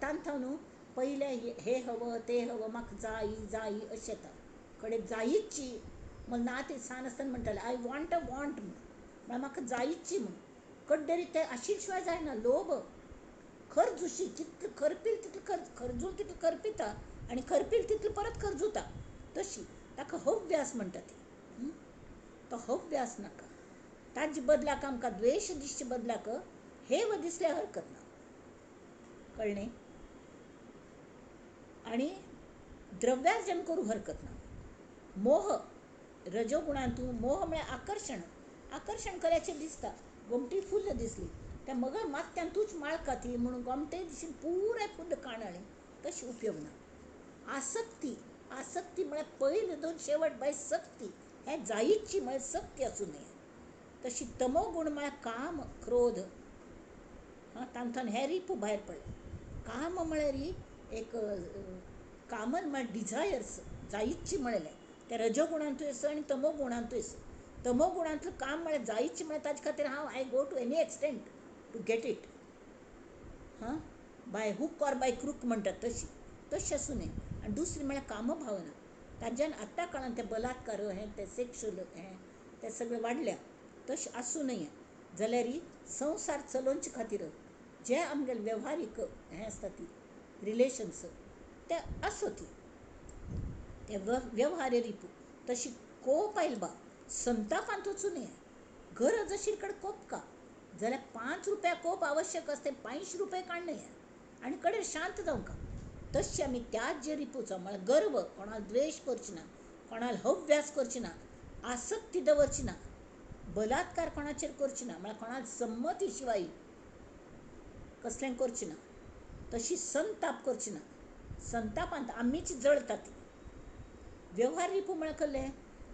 तांतून न्हू पयलें हें हवं तें हवं, म्हाका जायी जायी अशें येता, कडेन जायीची म्हण ना ते सान आसतना म्हणटाले I want a want म्हूण, म्हळ्यार म्हाका जायीची म्हूण. कड्डेरी तें आशिल्ले शिवाय जायना. लोभ खरजुशी, जितलें खरपील तितलें खरजूल तितलें खरपिता आनी खरपील तितलें परत खरजुता, तशी ताका हव्यास म्हणटा ती. तो हव्यास नाका. ताजे बदलाक आमकां द्वेश दिसचे बदलाक हेव दिसल्यार हरकत ना, कळ्ळें. आनी द्रव्यार्जन करूं हरकत ना. मोह रजोगुणांतू मोह म्हळ्यार आकर्शण, आकर्शण करायचें दिसता. गोमटी फुल्ल दिसली त्या मगर मात्यान तूच माळका ती म्हणून गोमटे दिसून पुराय फुल्ल काणाळी, तशी उपयोग ना. आसक्ती, आसक्ती म्हळ्यार पयलें दोन शेवट बाय सक्ती, हें जायीची म्हळ्यार सक्ती आसूं नये. तशी तमोगुण म्हळ्यार काम, क्रोध. हां, तांतून हे रिपू भायर पडले. काम म्हळ्यार एक कामन म्हळ्यार डिझायर्स, जायीची म्हळ्यार ते रजोगुणांतूय आसा आनी तमोगुणांतूय आसा. तमोगुणांतलें काम म्हळ्यार जायीची म्हळ्यार ताजे खातीर हांव I go to any extent to get it, हां, by hook or by crook म्हणटात तशी, तशी आसूं नये. आनी दुसरी म्हळ्यार कामभावना. ताज्यान आतां काळान ते बलात्कार हें ते सेक्शुअल हें तें सगळें वाडल्या, तशें आसूं नये. जाल्यार संवसार चलोवचे खातीर जे आमगेले वेव्हारीक हें आसता ती रिलेशन्स ते आसूं ती ते वेव्हारी रिपू. तशी कोप आयल बा संतापांत वचूं नये. गरज आशिल्ले कडेन कोपका जाल्यार 5 रुपया कोप आवश्यक आसता, 5 रुपया काडनये आनी कडेन शांत जावंका. तशें आमी त्याज्य रिपूचो म्हळ्यार गर्व, कोणाक द्वेश करचे ना, कोणाक हव्यास करचे ना, आसक्ती दवरची ना, बलात्कार कोणाचेर करचे ना, म्हळ्यार कोणाक संमती शिवाय कसलें करचे ना, तशी संताप करचे ना. संतापांत आमीच जळटा ती. वेव्हार रिपू म्हळ्यार कसलें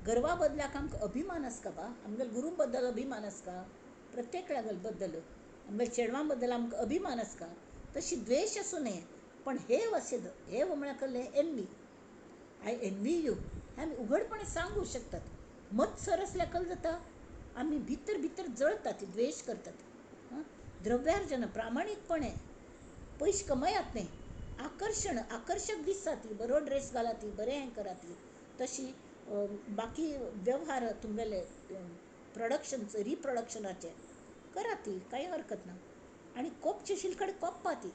गर्वा बदलाक आमकां अभिमान आसता बा, आमगेल्या गुरू बद्दल अभिमान आसता, प्रत्येक बद्दल आमगेल्या चेडवां बद्दल आमकां अभिमान आसता. तशी द्वेश आसूं नये, पण हेव अशें हेव म्हळ्यार कसलें एनवी, I envy you, हें आमी उघडपणे सांगू शकतात. मत्सर आसल्यार कल जाता, आमी भितर भितर जळतात, द्वेश करतात. द्रव्यार्जन प्रामाणीकपणे पयशे कमयात न्ही, आकर्शण, आकर्शक दिसता ती, बरो ड्रेस घाला ती, बरें हें करा ती, तशी बाकी व्यवहार तुमगेले प्रोडक्शन रिप्रोडक्शनाचे करा ती, कांय हरकत ना. आनी कोपचे शिलकड कोप्पा ती.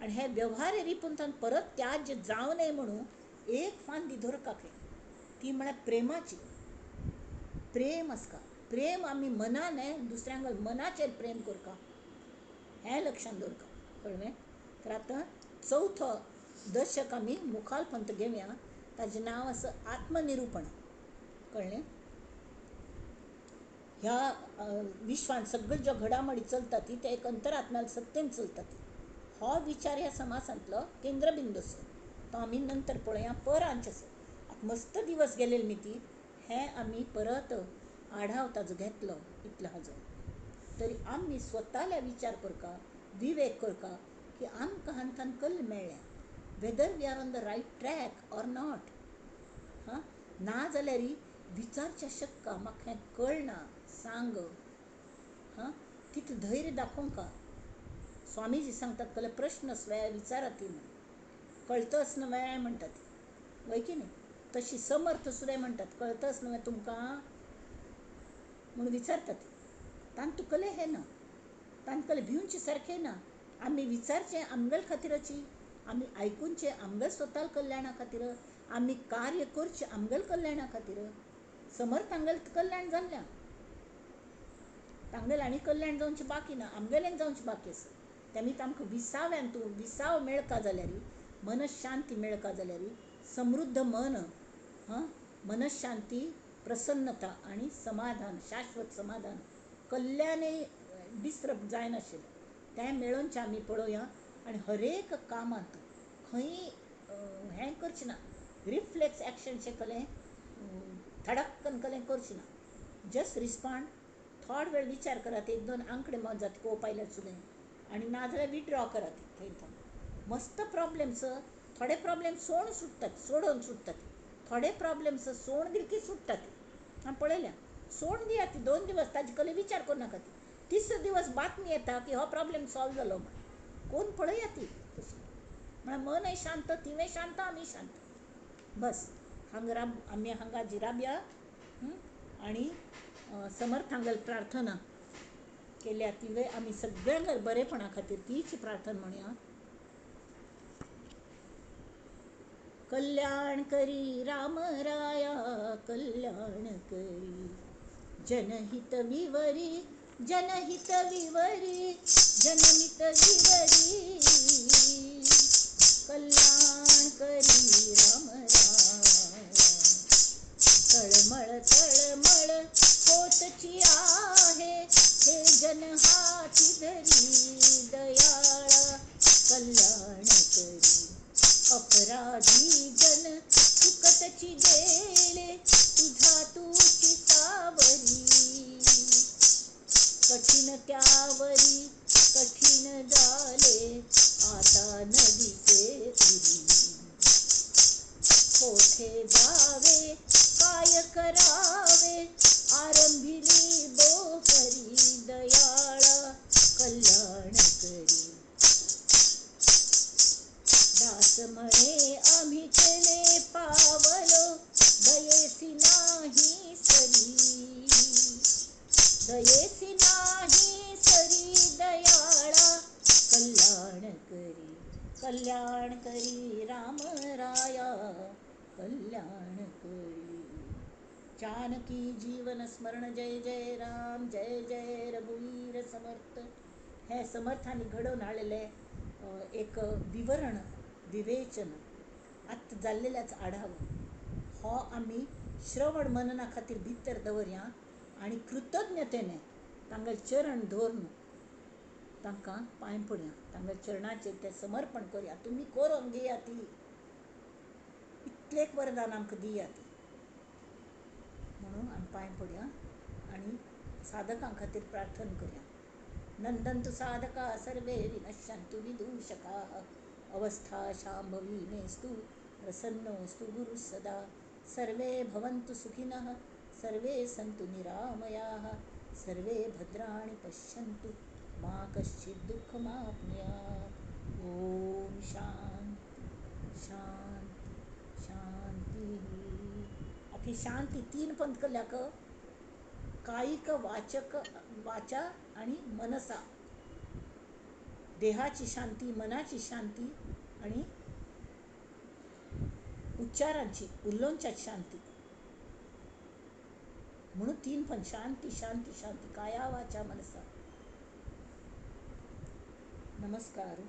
आनी हे व्यवहार रिपून परत त्याज्य जावं नये म्हणून एक फांदी धरका खंय, ती म्हळ्यार प्रेमाची. प्रेम आसता, प्रेम आमी मनान दुसऱ्यांक मनाचेर प्रेम करता हें लक्षांत दवरता, कळ्ळें? तर आतां चवथो दशक आमी मुखाल पंत घेवया, ताजें नांव आसा आत्मनिरुपण, कळ्ळें? ह्या विश्वान सगळ्यो ज्यो घडामोडी चलता ती ते एक अंतरात्म्याल सत्तेन चलता ती, हो विचार ह्या समासांतलो केंद्रबिंदू आसा, तो आमी नंतर पळोवया परांच आसा. आतां मस्त दिवस गेलेले न्ही ती, हें आमी परत आढाव ताजो घेतलो इतलो हाजो. तरी आमी स्वताल्या विचार करका, विवेक करका की आमकां हांकां कल्ल मेळ्ळें, whether we are on the right track or not. हां, ना जाल्यार विचारच्या शक्का, म्हाका हें कळना सांग, हां, तितलें धैर्य दाखोवंक. स्वामीजी सांगतात कले प्रश्न स्वय विचारात म्हण, कळतच नव्हे म्हणटात, वय की न्ही? तशी समर्थ सुद्दां म्हणटात, कळतच नव्हे तुमकां म्हूण विचारतात. तांतू कले हें ना, तांकां भिवचे सारकें ना. आमी विचारचें आमगेले खातीराची, आमी आयकुचें आमगेले स्वता कल्याणा खातीर, आमी कार्य करचें आमगेले कल्याणा खातीर. समर्थ हांगेलें कल्याण जाल्लें, तांगेलें आनी कल्याण जावचें बाकी ना, आमगेलें जावचें बाकी आसा. तेमी आमकां विसाव्यान तूं विसाव मेळका जाल्यार, मनशांती मेळका जाल्यार, समृद्ध मन, हां, मनशांती, प्रसन्नता आनी समाधान, शाश्वत समाधान, कल्याणय डिस्टर्ब जायनाशिल्लें तें मेळोवचें आमी पळोवया. आनी हरेक कामांत खंय हें करचें ना, रिफ्लेक्स एक्शनशें कलें थडक्कन कलें करचें ना, जस्ट रिस्पोंड, थोडो वेळ विचार करात, एक दोन आंकडे मत जाता कोप आयल्यार सुद्दां, आनी नाजाल्यार विड्रॉ करात थंय थंय. मस्त प्रॉब्लेम्स, थोडे प्रॉब्लेम्स सोण सुट्टात, सोडोवन सुट्टात, थोडे प्रॉब्लेम्स सोण दिले की सुट्टात. हांवें पळयल्या, सोण दियात 2 दिवस, ताजे कडेन विचार करूं नाका. तिसरो दिवस बातमी येता की हो प्रॉब्लेम सॉल्व जालो म्हण, कोण पळया ती तशी. म्हळ्यार मनय शांत, तिवूय शांत, आमी शांत. बस हांगा राब, आमी हांगा जिराबया आनी समर्थांगल प्रार्थना केल्या तिवूय आमी सगळ्यांक बरेपणा खातीर तीच प्रार्थना म्हणया. कल्याण करी राम राया, कल्याण करी, जनहित विवरी, जनहित विवरी, जनहित विवरी, कल्याण करी राम राया. तळमळ तळमळ होतची आहे, हे जन हाती धरी दयाळा, कल्याण करी. अपराधी जन चुकतची गेले, तुझा तुची सावरी, कठीण त्यावरी कठीण झाले, आता न दिसे उरी. कोठे जावे काय करावे, आरंभिली बोहरी, दयाळा कल्याण करी. दास म्हणे आम्ही केले पावलो, दयेसी नाही सरी, दयेसी नाही सरी, दयाळा कल्याण करी, कल्याण करी राम राया, कल्याण करी. जानकी जीवन स्मरण जय जय राम, जय जय रघुवीर समर्थ. हे समर्थांनी घडोवन हाडलेलें एक विवरण, विवेचन, आतां जाल्लेल्याच आढावो हो आमी श्रवण मनना खातीर भितर दवरया आनी कृतज्ञतेने तांगेले चरण धरून तांकां पांय पडया, तांगेले चरणाचेर तें समर्पण करया. तुमी करून घेयात, इतलें वरदान आमकां दियात म्हणून आमी पांय पडया आनी साधकां खातीर प्रार्थना करया. नंदन्तु साधका सर्वे विनश्यन्तु विदूषकाः, अवस्था शांभवी मेस्तु, प्रसन्नोस्तु गुरुः सदा. सर्वे भवन्तु सुखिनः, सर्वे सन्तु निरामयाः, सर्वे भद्राणि पश्यन्तु मा कश्चित् दुःखमाप्नुयात्. ओम शांती शांती शांती. अभी शांती तीन पंथ कल्याक, कायिक, वाचक, वाचा आणि मनसा. देहाची शांती, मनाची शांती आणि उच्चारांची, उल्लोंच्या शांती. म्हणून तीन पण शांती शांती शांती, काया वाचा मनसा. नमस्कार.